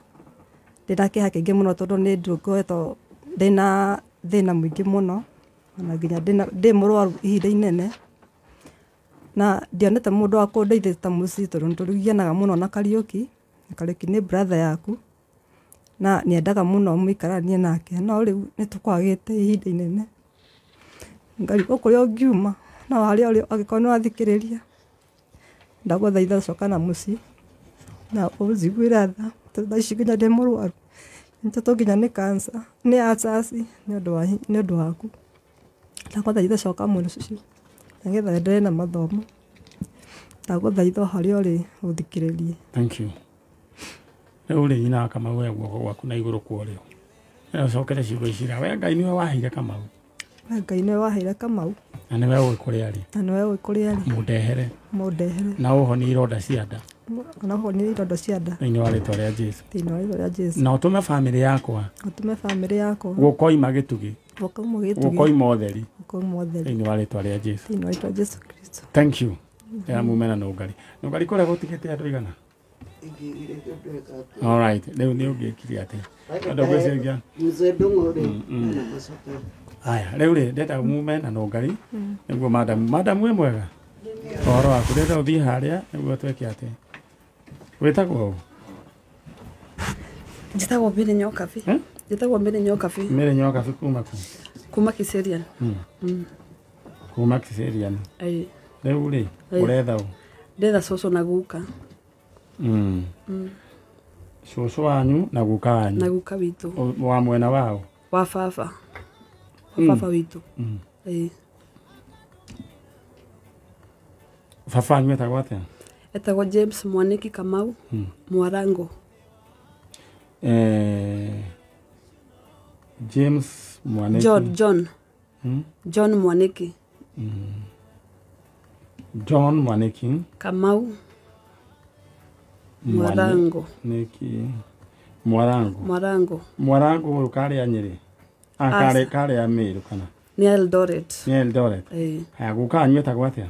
ndĩna kĩeha kĩingĩ mũno tondũ nĩ ngoretwo ndĩna thĩna mũingĩ mũno ona nginya ndĩ mũrwaru ihinda inene na ndionete mũndũ wa kũndeithia ta mũciĩ tondũ nĩ tũgianaga mũno na Kariũki. Kariũki nĩ brother yaku na nĩendaga mũno mũikaranie nake no rĩu nĩ tũkwagĩte ihinda inene. Ngarigwo kũrĩa ũngiuma no harĩa ũrĩ angĩkorwo nĩ wathikĩrĩria ndagũthaitha coka na mũciĩ na ũnjiguĩre tha tondũ thaa ici nginya ndĩ mũrwaru nyitĩtwo nginya nĩ cancer nĩ ulcers nĩ ũndũ waku. Ndagũthaitha coka mũciĩ nĩgetha endelee na mathomo. Ndagũthaitha o harĩa ũrĩ ũthikĩrĩrie. Thank you. Rĩu rĩ nyina wa Kamau we guoko gwaku na igũrũ kwa ũrĩo. Ũcokere ciugo ici ra we Ngai nĩwe waheire Kamau. We Ngai nĩwe waheire Kamau. Na nĩwe ũĩ kũrĩa arĩ. Na nĩwe ũĩ kũrĩa arĩ. Mũndehere. Mũndehere. Na ũhonie ironda cia nda. Na ũhonie ironda cia nda. Thĩinĩ wa rĩtwa rĩa Jesũ. Thĩinĩ wa rĩtwa rĩa Jesũ. Na ũtũme bamĩrĩ yakwa. Ũtũme bamĩrĩ yakwa. Gũkoima gĩtugĩ. Gũkoima gĩtugĩ. Gũkoima ũtheri. Gũkoima ũtheri. Thĩinĩ wa rĩtwa rĩa Jesũ. Thĩinĩ wa rĩtwa rĩa Jesũ Kristo. Thank you. Era mumena nũngari. Nũngari kũrĩa gũtigĩte andũ igana? All right. Rĩu nĩ ũngĩkire atĩa? Andũ gwĩciria. Mzee Ndung'u rĩ. Aya, rĩu rĩ ndenda mume na nũngari nĩguo madamu. Madamu wĩ mwega? Ũhoro waku ndenda ũthiĩ harĩa nĩguo twĩke atĩa? Wĩtagwo ũ? Njĩtagwo Mary Nyokabi. Njĩtagwo Mary Nyokabi. Mary Nyokabi kuma kũ? Kuma Kiserian. Kuma Kiserian. Ĩĩ. Rĩu rĩ ũretha ũ? Ndetha cũcũ na guka. Cũcũ wanyu na guka wanyu. Na guka witũ. Wa mwena wao? Wa baba. Wa baba witũ. Ĩĩ. Baba wanyu etagwo atĩa? Etagwo James Mwaniki Kamau Mwarango. James Mwaniki. John. John Mwaniki. John Mwaniki Kamau Mwarango. Niki Mwarango. Mwarango. Mwarango ũyũ karĩa Nyĩrĩ. Ah, karĩa Meru kana? Nĩ Eldoret. Nĩ Eldoret. Ĩĩ. Haya guka wanyu etagwo atĩa?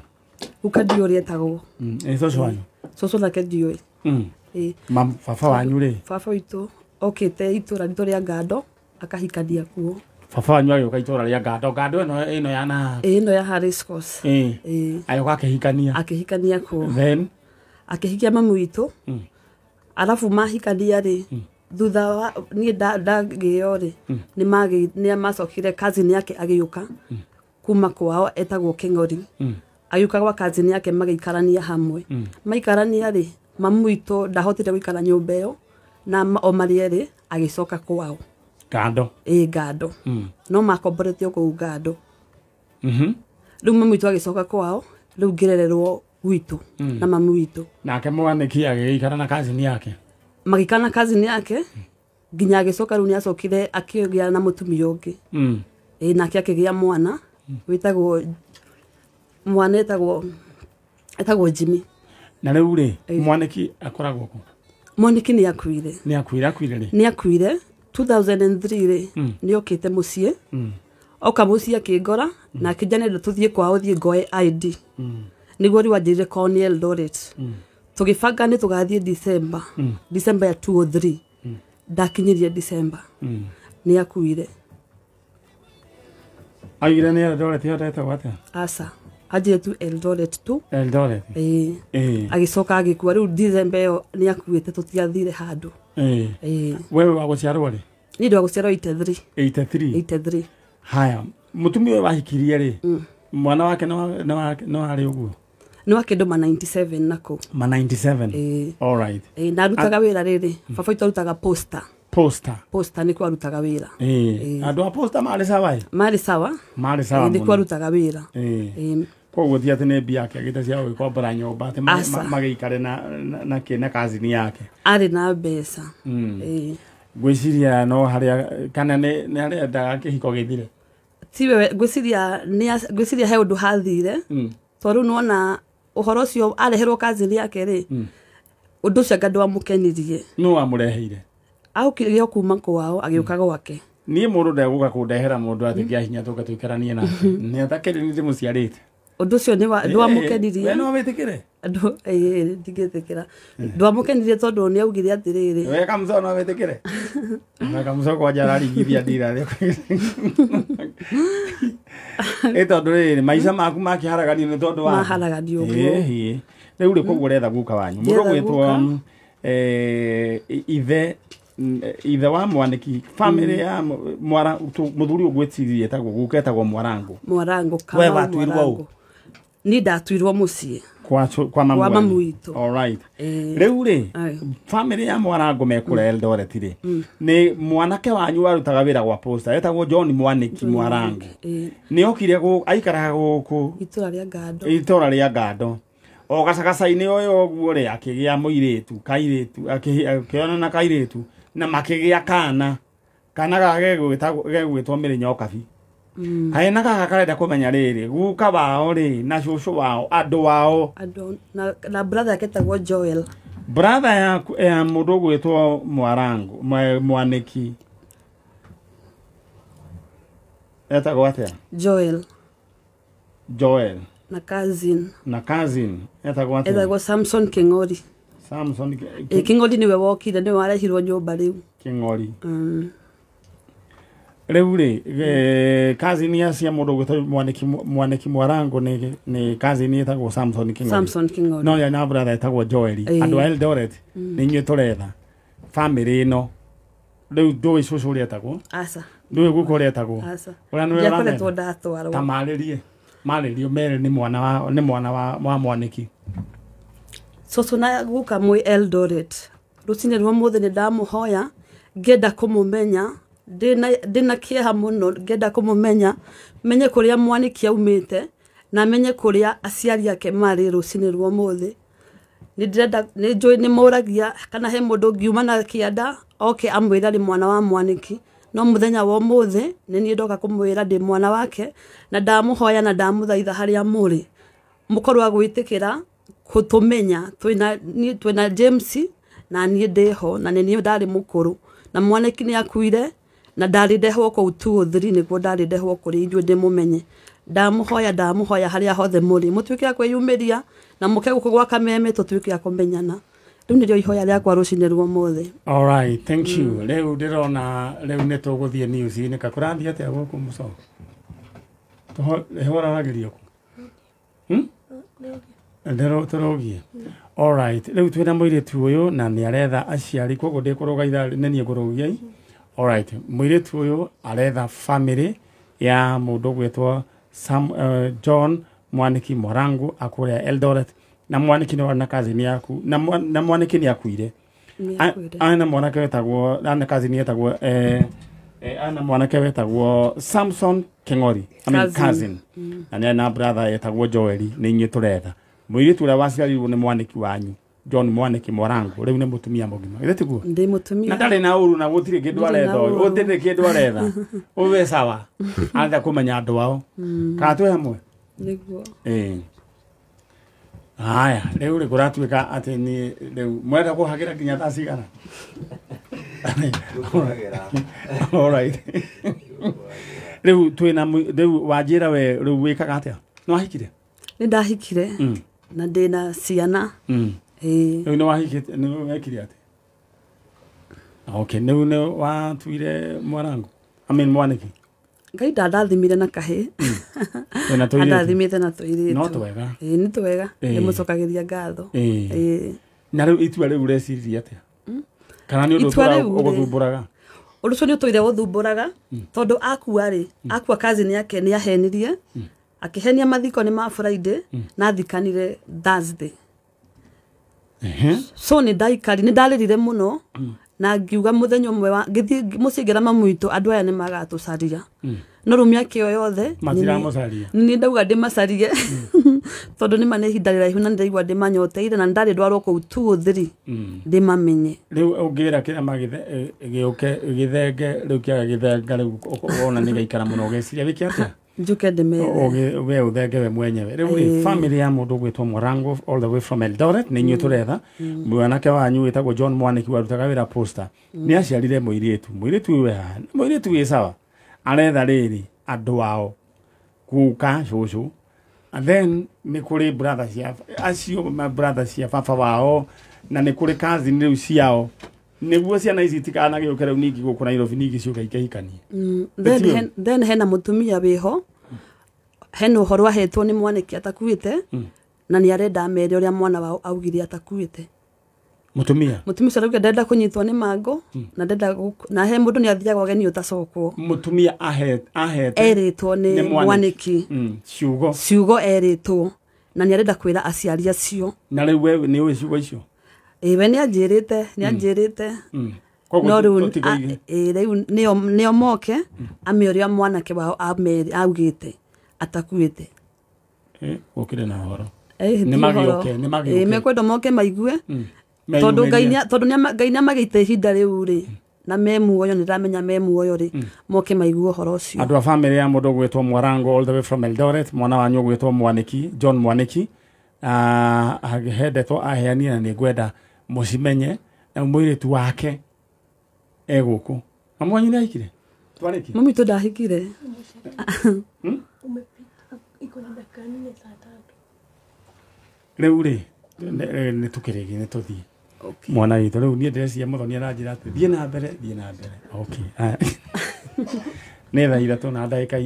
Guka ndiũĩ ũrĩa etagwo. Ĩ cũcũ wanyu? Cũcũ nake ndiũĩ. Ĩĩ. Baba wanyu rĩ? Baba witũ okĩte itũra ritũ rĩa Ngando akahikania kuo. Baba wanyu agĩũka itũra rĩa Ngando. Ngando ĩno ya na? Ĩĩ ĩno ya Harris Course. Ĩĩ. Agĩũka akĩhikania. Akĩhikania kuo. Then akĩhikia mamu witũ. Arabu mahikania rĩ thutha wa niĩ ndagĩo rĩ nĩ macokire cousin yake agĩũka kuma kwao etagwo Kĩng'ori. Agĩũka gwa cousin yake magĩikarania hamwe. Maikarania rĩ mamu witũ ndahotire gũikara nyũmba ĩyo na o marĩ erĩ agĩcoka kwao. Ngando. Ĩĩ Ngando. No makomborete kũu Ngando. Rĩu mamu witũ agĩcoka kwao rĩu ngĩrererwo gwitũ na mamu witũ. Nake Mwaniki agĩikara na cousin yake. Magĩikara na cousin yake nginya agĩcoka rĩu nĩacokire akĩgĩa na mũtumia ũngĩ. Ĩĩ nake akĩgĩa mwana wĩtagwo mwana etagwo Jimmy. Na rĩu rĩ Mwaniki akoragwo kũ? Mwaniki nĩ akuire. Nĩ akuire akuire rĩ? Nĩ akuire 2003 rĩ nĩ okĩte mũciĩ. Oka mũciĩ akĩngora na akĩnja nenda tũthiĩ kwao thiĩ ngoe ID. Nĩguo rĩu anjĩrire kwao nĩ Eldoret. Tũgĩbanga nĩ tũgathiĩ December. December ya 2003. Ndakinyirie December. Nĩ akuire. Augire nĩ Eldoret yothetagwo atĩa? Aca. Anjĩrire tu Eldoret tu. Eldoret. Ĩĩ. Agĩcoka agĩkua rĩu December ĩyo nĩ akuĩte tũtiathire handũ. Ĩĩ. Wewe wa gũciarwo rĩ? Niĩ ndĩ wa gũciarwo 83. 83. 83. Haya, mũtumia ũyũ wahikirie rĩ? Mwana wake no arĩ ũguo? Nĩ wa kĩndũ ma 97 nako. Ma 97. Ĩĩ. All right. Ĩĩ na arutaga wĩra rĩrĩ. Baba witũ arutaga posta. Posta. Posta nĩkuo arutaga wĩra. Ĩĩ. Andũ a posta marĩ sawa ĩ? Marĩ sawa. Marĩ sawa mũno. Nĩkuo arutaga wĩra. Ĩĩ. Koguo ti atĩ nĩ mbia akĩagĩte cia gũgĩkombora nyũmba atĩ magĩikare na kĩ na cousin yake. Arĩ na mbeca. Ĩĩ. Ngwĩciria no harĩa kana nĩ arendaga kĩhiko gĩthire. Tiwe ngwĩciria he ũndũ hathire. Tondũ rĩu nĩwona ũhoro ũcio areherwo cousin yake rĩ ũndũ ũcio anga ndwamũkenirie. Nũ wamũreheire? Aũkire o kuma kwao agĩũka gwake. Niĩ mũndũ ndegũka kũndehera mũndũ atĩ kĩa hinya tũke tũikaranie nake. Nĩ atakĩrĩ nĩ ndĩmũciarĩte. Ũndũ ũcio ndwamũkenirie. We no wĩtĩkĩre? Ĩĩ ndingĩtĩkĩra. Ndwamũkenirie tondũ nĩ augire atĩrĩrĩ. We Kamũco no wĩtĩkĩre? We Kamũco kwanja araringithia ndira. Ĩ tondũ rĩrĩ maica maku makĩharaganio nĩ tondũ wa maharaganio ũguo. Ĩĩ. Rĩu rĩ koguo ũretha guka wanyu. Mũndũ gwĩtwo ithe wa Mwaniki family ya mwara mũthuri ũgwĩciria etagwo guka etagwo Mwarango. Mwarango Kamau. We watuirwo ũ? Niĩ ndatuirwo mũciĩ. Kwa mamu witũ. All right. Rĩu rĩ family ya Mwarango mekũrĩa Eldoret rĩ nĩ mwanake wanyu warutaga wĩra gwa posta etagwo John Mwaniki Mwarango. Nĩ okire aikaraga gũkũ itũra rĩa Ngando. Itũra rĩa Ngando. O gacagaca-inĩ ũyũ ũguo rĩ akĩgĩa mũirĩtu kairĩtu akĩona na kairĩtu na makĩgĩa kana kana gaka gegwĩtwo Mĩrĩ Nyokabi. Kaĩ na gaka karenda kũmenya rĩrĩ guka wao rĩ na cũcũ wao andũ wao andũ na brother yake etagwo Joel. Brother ya mũndũ ũgwĩtwo Mwarangu Mwanĩki etagwo atĩa? Joel. Joel. Na cousin. Na cousin etagwo atĩa? Etagwo Samson King'ori. Samson King'ori niwe wokire, niwe warehirwo nyũmba rĩu. King'ori. Rĩu rĩ cousin ya cia mũndũ ũgwĩtwo Mwanĩki Mwarangu nĩ cousin ĩtagwo Samson King'ori. Samson King'ori. No ya na brother ĩtagwo Joel. Andũ a Eldoret nĩ inyuĩ tũretha family ĩno. Rĩu ndũĩ cũcũ ũrĩa etagwo? Aca. Ndũĩ guka ũrĩa etagwo? Aca. Ũrĩa nĩwe Ndiakoretwo ũramera? ndatwarwo. Ta marĩrie. Marĩrio mere nĩ mwana wa Mwanĩki. Cũcũ na guka mwĩ Eldoret. Rũcinĩ rwa ũmũthĩ nĩ ndamũhoya ngĩenda kũmũmenya ndĩna kĩeha mũno ngĩenda kũmũmenya menye kũrĩa Mwanĩki aumĩte na menye kũrĩa aciari ake marĩ rũcinĩ rwa ũmũthĩ. Nĩ ndĩrenda nĩ njũĩ nĩ mũragia kana he mũndũ ũngiuma na kĩanda oke amwĩre arĩ mwana wa Mwanĩki no mũthenya wa ũmũthĩ nĩ niĩ ndoka kũmwĩra ndĩ mwana wake na ndamũhoya na ndamũthaitha harĩa mũrĩ mũkorwo agwĩtĩkĩra kũtũmenya twĩna James na niĩ ndĩho na nĩ niĩ ndarĩ mũkũrũ na Mwanĩki nĩ akuire na ndarĩ ndehwo kũu 203 nĩguo ndarĩ ndehwo kũrĩ ithuĩ ndĩmũmenye. Ndamũhoya harĩa hothe mũrĩ mũtuĩke a kwĩyumĩria na mũke gũkũ gwa Kameme tũtuĩke a kũmenyana. Rĩu nĩrĩo ihoya rĩakwa rũcinĩ rwa ũmũthĩ. All right, thank you. Rĩu ndĩrona rĩu nĩ tũgũthiĩ news-inĩ ka kũrathiĩ atĩa gũkũ mũco? Hũraragĩrio kũ? Tũrũgie. All right, rĩu twĩna mũirĩtu ũyũ na nĩ aretha aciari koguo ndĩkũrũga ithaa nĩ niĩ ngũrũgia. All right, mũirĩtu ũyũ aretha family ya mũndũ ũgwĩtwo John Mwanĩki Mwarangu akũrĩa Eldoret na Mwanĩki nĩ na cousin yaku na Mwanĩki nĩ akuire. Ana mwanake wetagwo ana cousin yetagwo ana mwanake wetagwo Samson King'ori. I mean cousin. Na nĩ na brother yetagwo Joel nĩ inyuĩ tũretha. Mũirĩtu ũrĩa waciarirwo nĩ Mwanĩki wanyu John Mwanĩki Mwarangu rĩu nĩ mũtumia mũgima. Githĩ tiguo? Ndĩ mũtumia. Na ndarĩ na ũru na gũtirĩ kĩndũ aretha ũyũ. Gũtirĩ kĩndũ aretha. Ũwe sawa. Arenda kũmenya andũ ao. Kana twĩ hamwe? Nĩguo. Haya, rĩu rĩ kũratuĩka atĩ niĩ rĩu mwenda kũhagĩra nginya thaa cigana? All right. Rĩu twĩna rĩu wanjĩra we rĩu wĩkaga atĩa? Nĩ wahikire? Nĩ ndahikire na ndĩna ciana. Rĩu nĩ wahikĩte nĩ wekire atĩa? Okay, rĩu nĩ watuire Mwarangu? I mean Mwanĩki. Ngai ndandathimire na kahĩ. Andathimĩte na tũirĩtu. No twega. Nĩ twega. Nĩmũcokagĩria ngatho. Na rĩu itua rĩu ũreciria atĩa? Kana nĩ ũndũ ũgũthumbũraga? Ũndũ ũcio nĩ ũtũire gũthumbũraga tondũ akua rĩ, akua cousin yake nĩ ahenirie, akĩhenia mathiko nĩ ma Friday na athikanire Thursday. So nĩ ndaikari nĩ ndarĩrire mũno na ngiuga mũthenya ũmwe ngĩthiĩ mũciĩ ngĩra mamu witũ andũ aya nĩ magatũcaria. No rĩu mĩaka ĩyo yothe matiramũcaria. Nĩ ndauga ndĩmacarie tondũ nĩ ma nĩ ihinda rĩraihu na nĩndaigua ndĩmanyoteire na ndarĩ ndwarwo kũu 203 ndĩmamenye. Rĩu ũngĩra kĩrema gĩũke gĩthenge rĩu kĩaga gĩthenga rĩu wona nĩ gĩaikara mũno ũgeciria wĩke atĩa? Njuke ndĩmethe. We ũthenge we mwenyewe. Rĩu rĩ family ya mũndũ ũgwĩtwo Mwarangu all the way from Eldoret nĩ inyuĩ tũretha. Mwanake wanyu wĩtagwo John Mwanĩki warutaga wĩra posta. Nĩ aciarire mũirĩtu. Mũirĩtu ũyũ haha mũirĩtu wĩ sawa. Aretha rĩrĩ andũ ao guka cũcũ and then nĩ kũrĩ brother cia acio ma brother cia baba wao na nĩ kũrĩ cousin rĩu ciao nĩguo ciana ici itikanagĩũke rĩu ningĩ gũkũ Nairobi ningĩ ciũke ikĩhikanie. Then hena mũtumia wĩho hena ũhoro ahetwo nĩ Mwanĩki atakuĩte na nĩ arenda amere ũrĩa mwana wao augire atakuĩte. Mũtumia ũcio arauga ndenda kũnyitwo nĩ mangũ na ndenda na he mũndũ nĩ athiaga ũgeni ũtacokwo. Mũtumia ahete erĩtwo nĩ Mwanĩki ciugo erĩtwo na nĩ arenda kwĩra aciari acio. Na rĩu we nĩ ũĩ ciugo icio? We nĩ anjĩrĩte no rĩu rĩu nĩo moke ame ũrĩa mwanake wao augĩte atakuĩte. Gũkĩrĩ na ũhoro. Nĩ magĩũke, nĩ magĩũke. Mekwenda moke maigue tondũ Ngai tondũ Ngai nĩamagĩte ihinda rĩu rĩ na me muoyo, nĩ ndamenya me muoyo rĩ, moke maigue ũhoro ũcio. Andũ a family ya mũndũ ũgwĩtwo Mwarango all the way from Eldoret, mwana wanyu ũgwĩtwo Mwaniki, John Mwaniki, he ndeto aheanire na nĩ ngwenda mũcimenye, na mũirĩtu wake e gũkũ. Mami wanyu nĩ ahikire? Twarĩkia? Mami witũ ndahikire. Rĩu rĩ, nĩ tũkĩrĩkie nĩ tũthiĩ. Mwana witũ rĩu niĩ ndĩreciria Mũthoni aranjĩra atĩ thiĩ na mbere, thiĩ na mbere. Okay. Nĩ thaa 3 na ndagĩka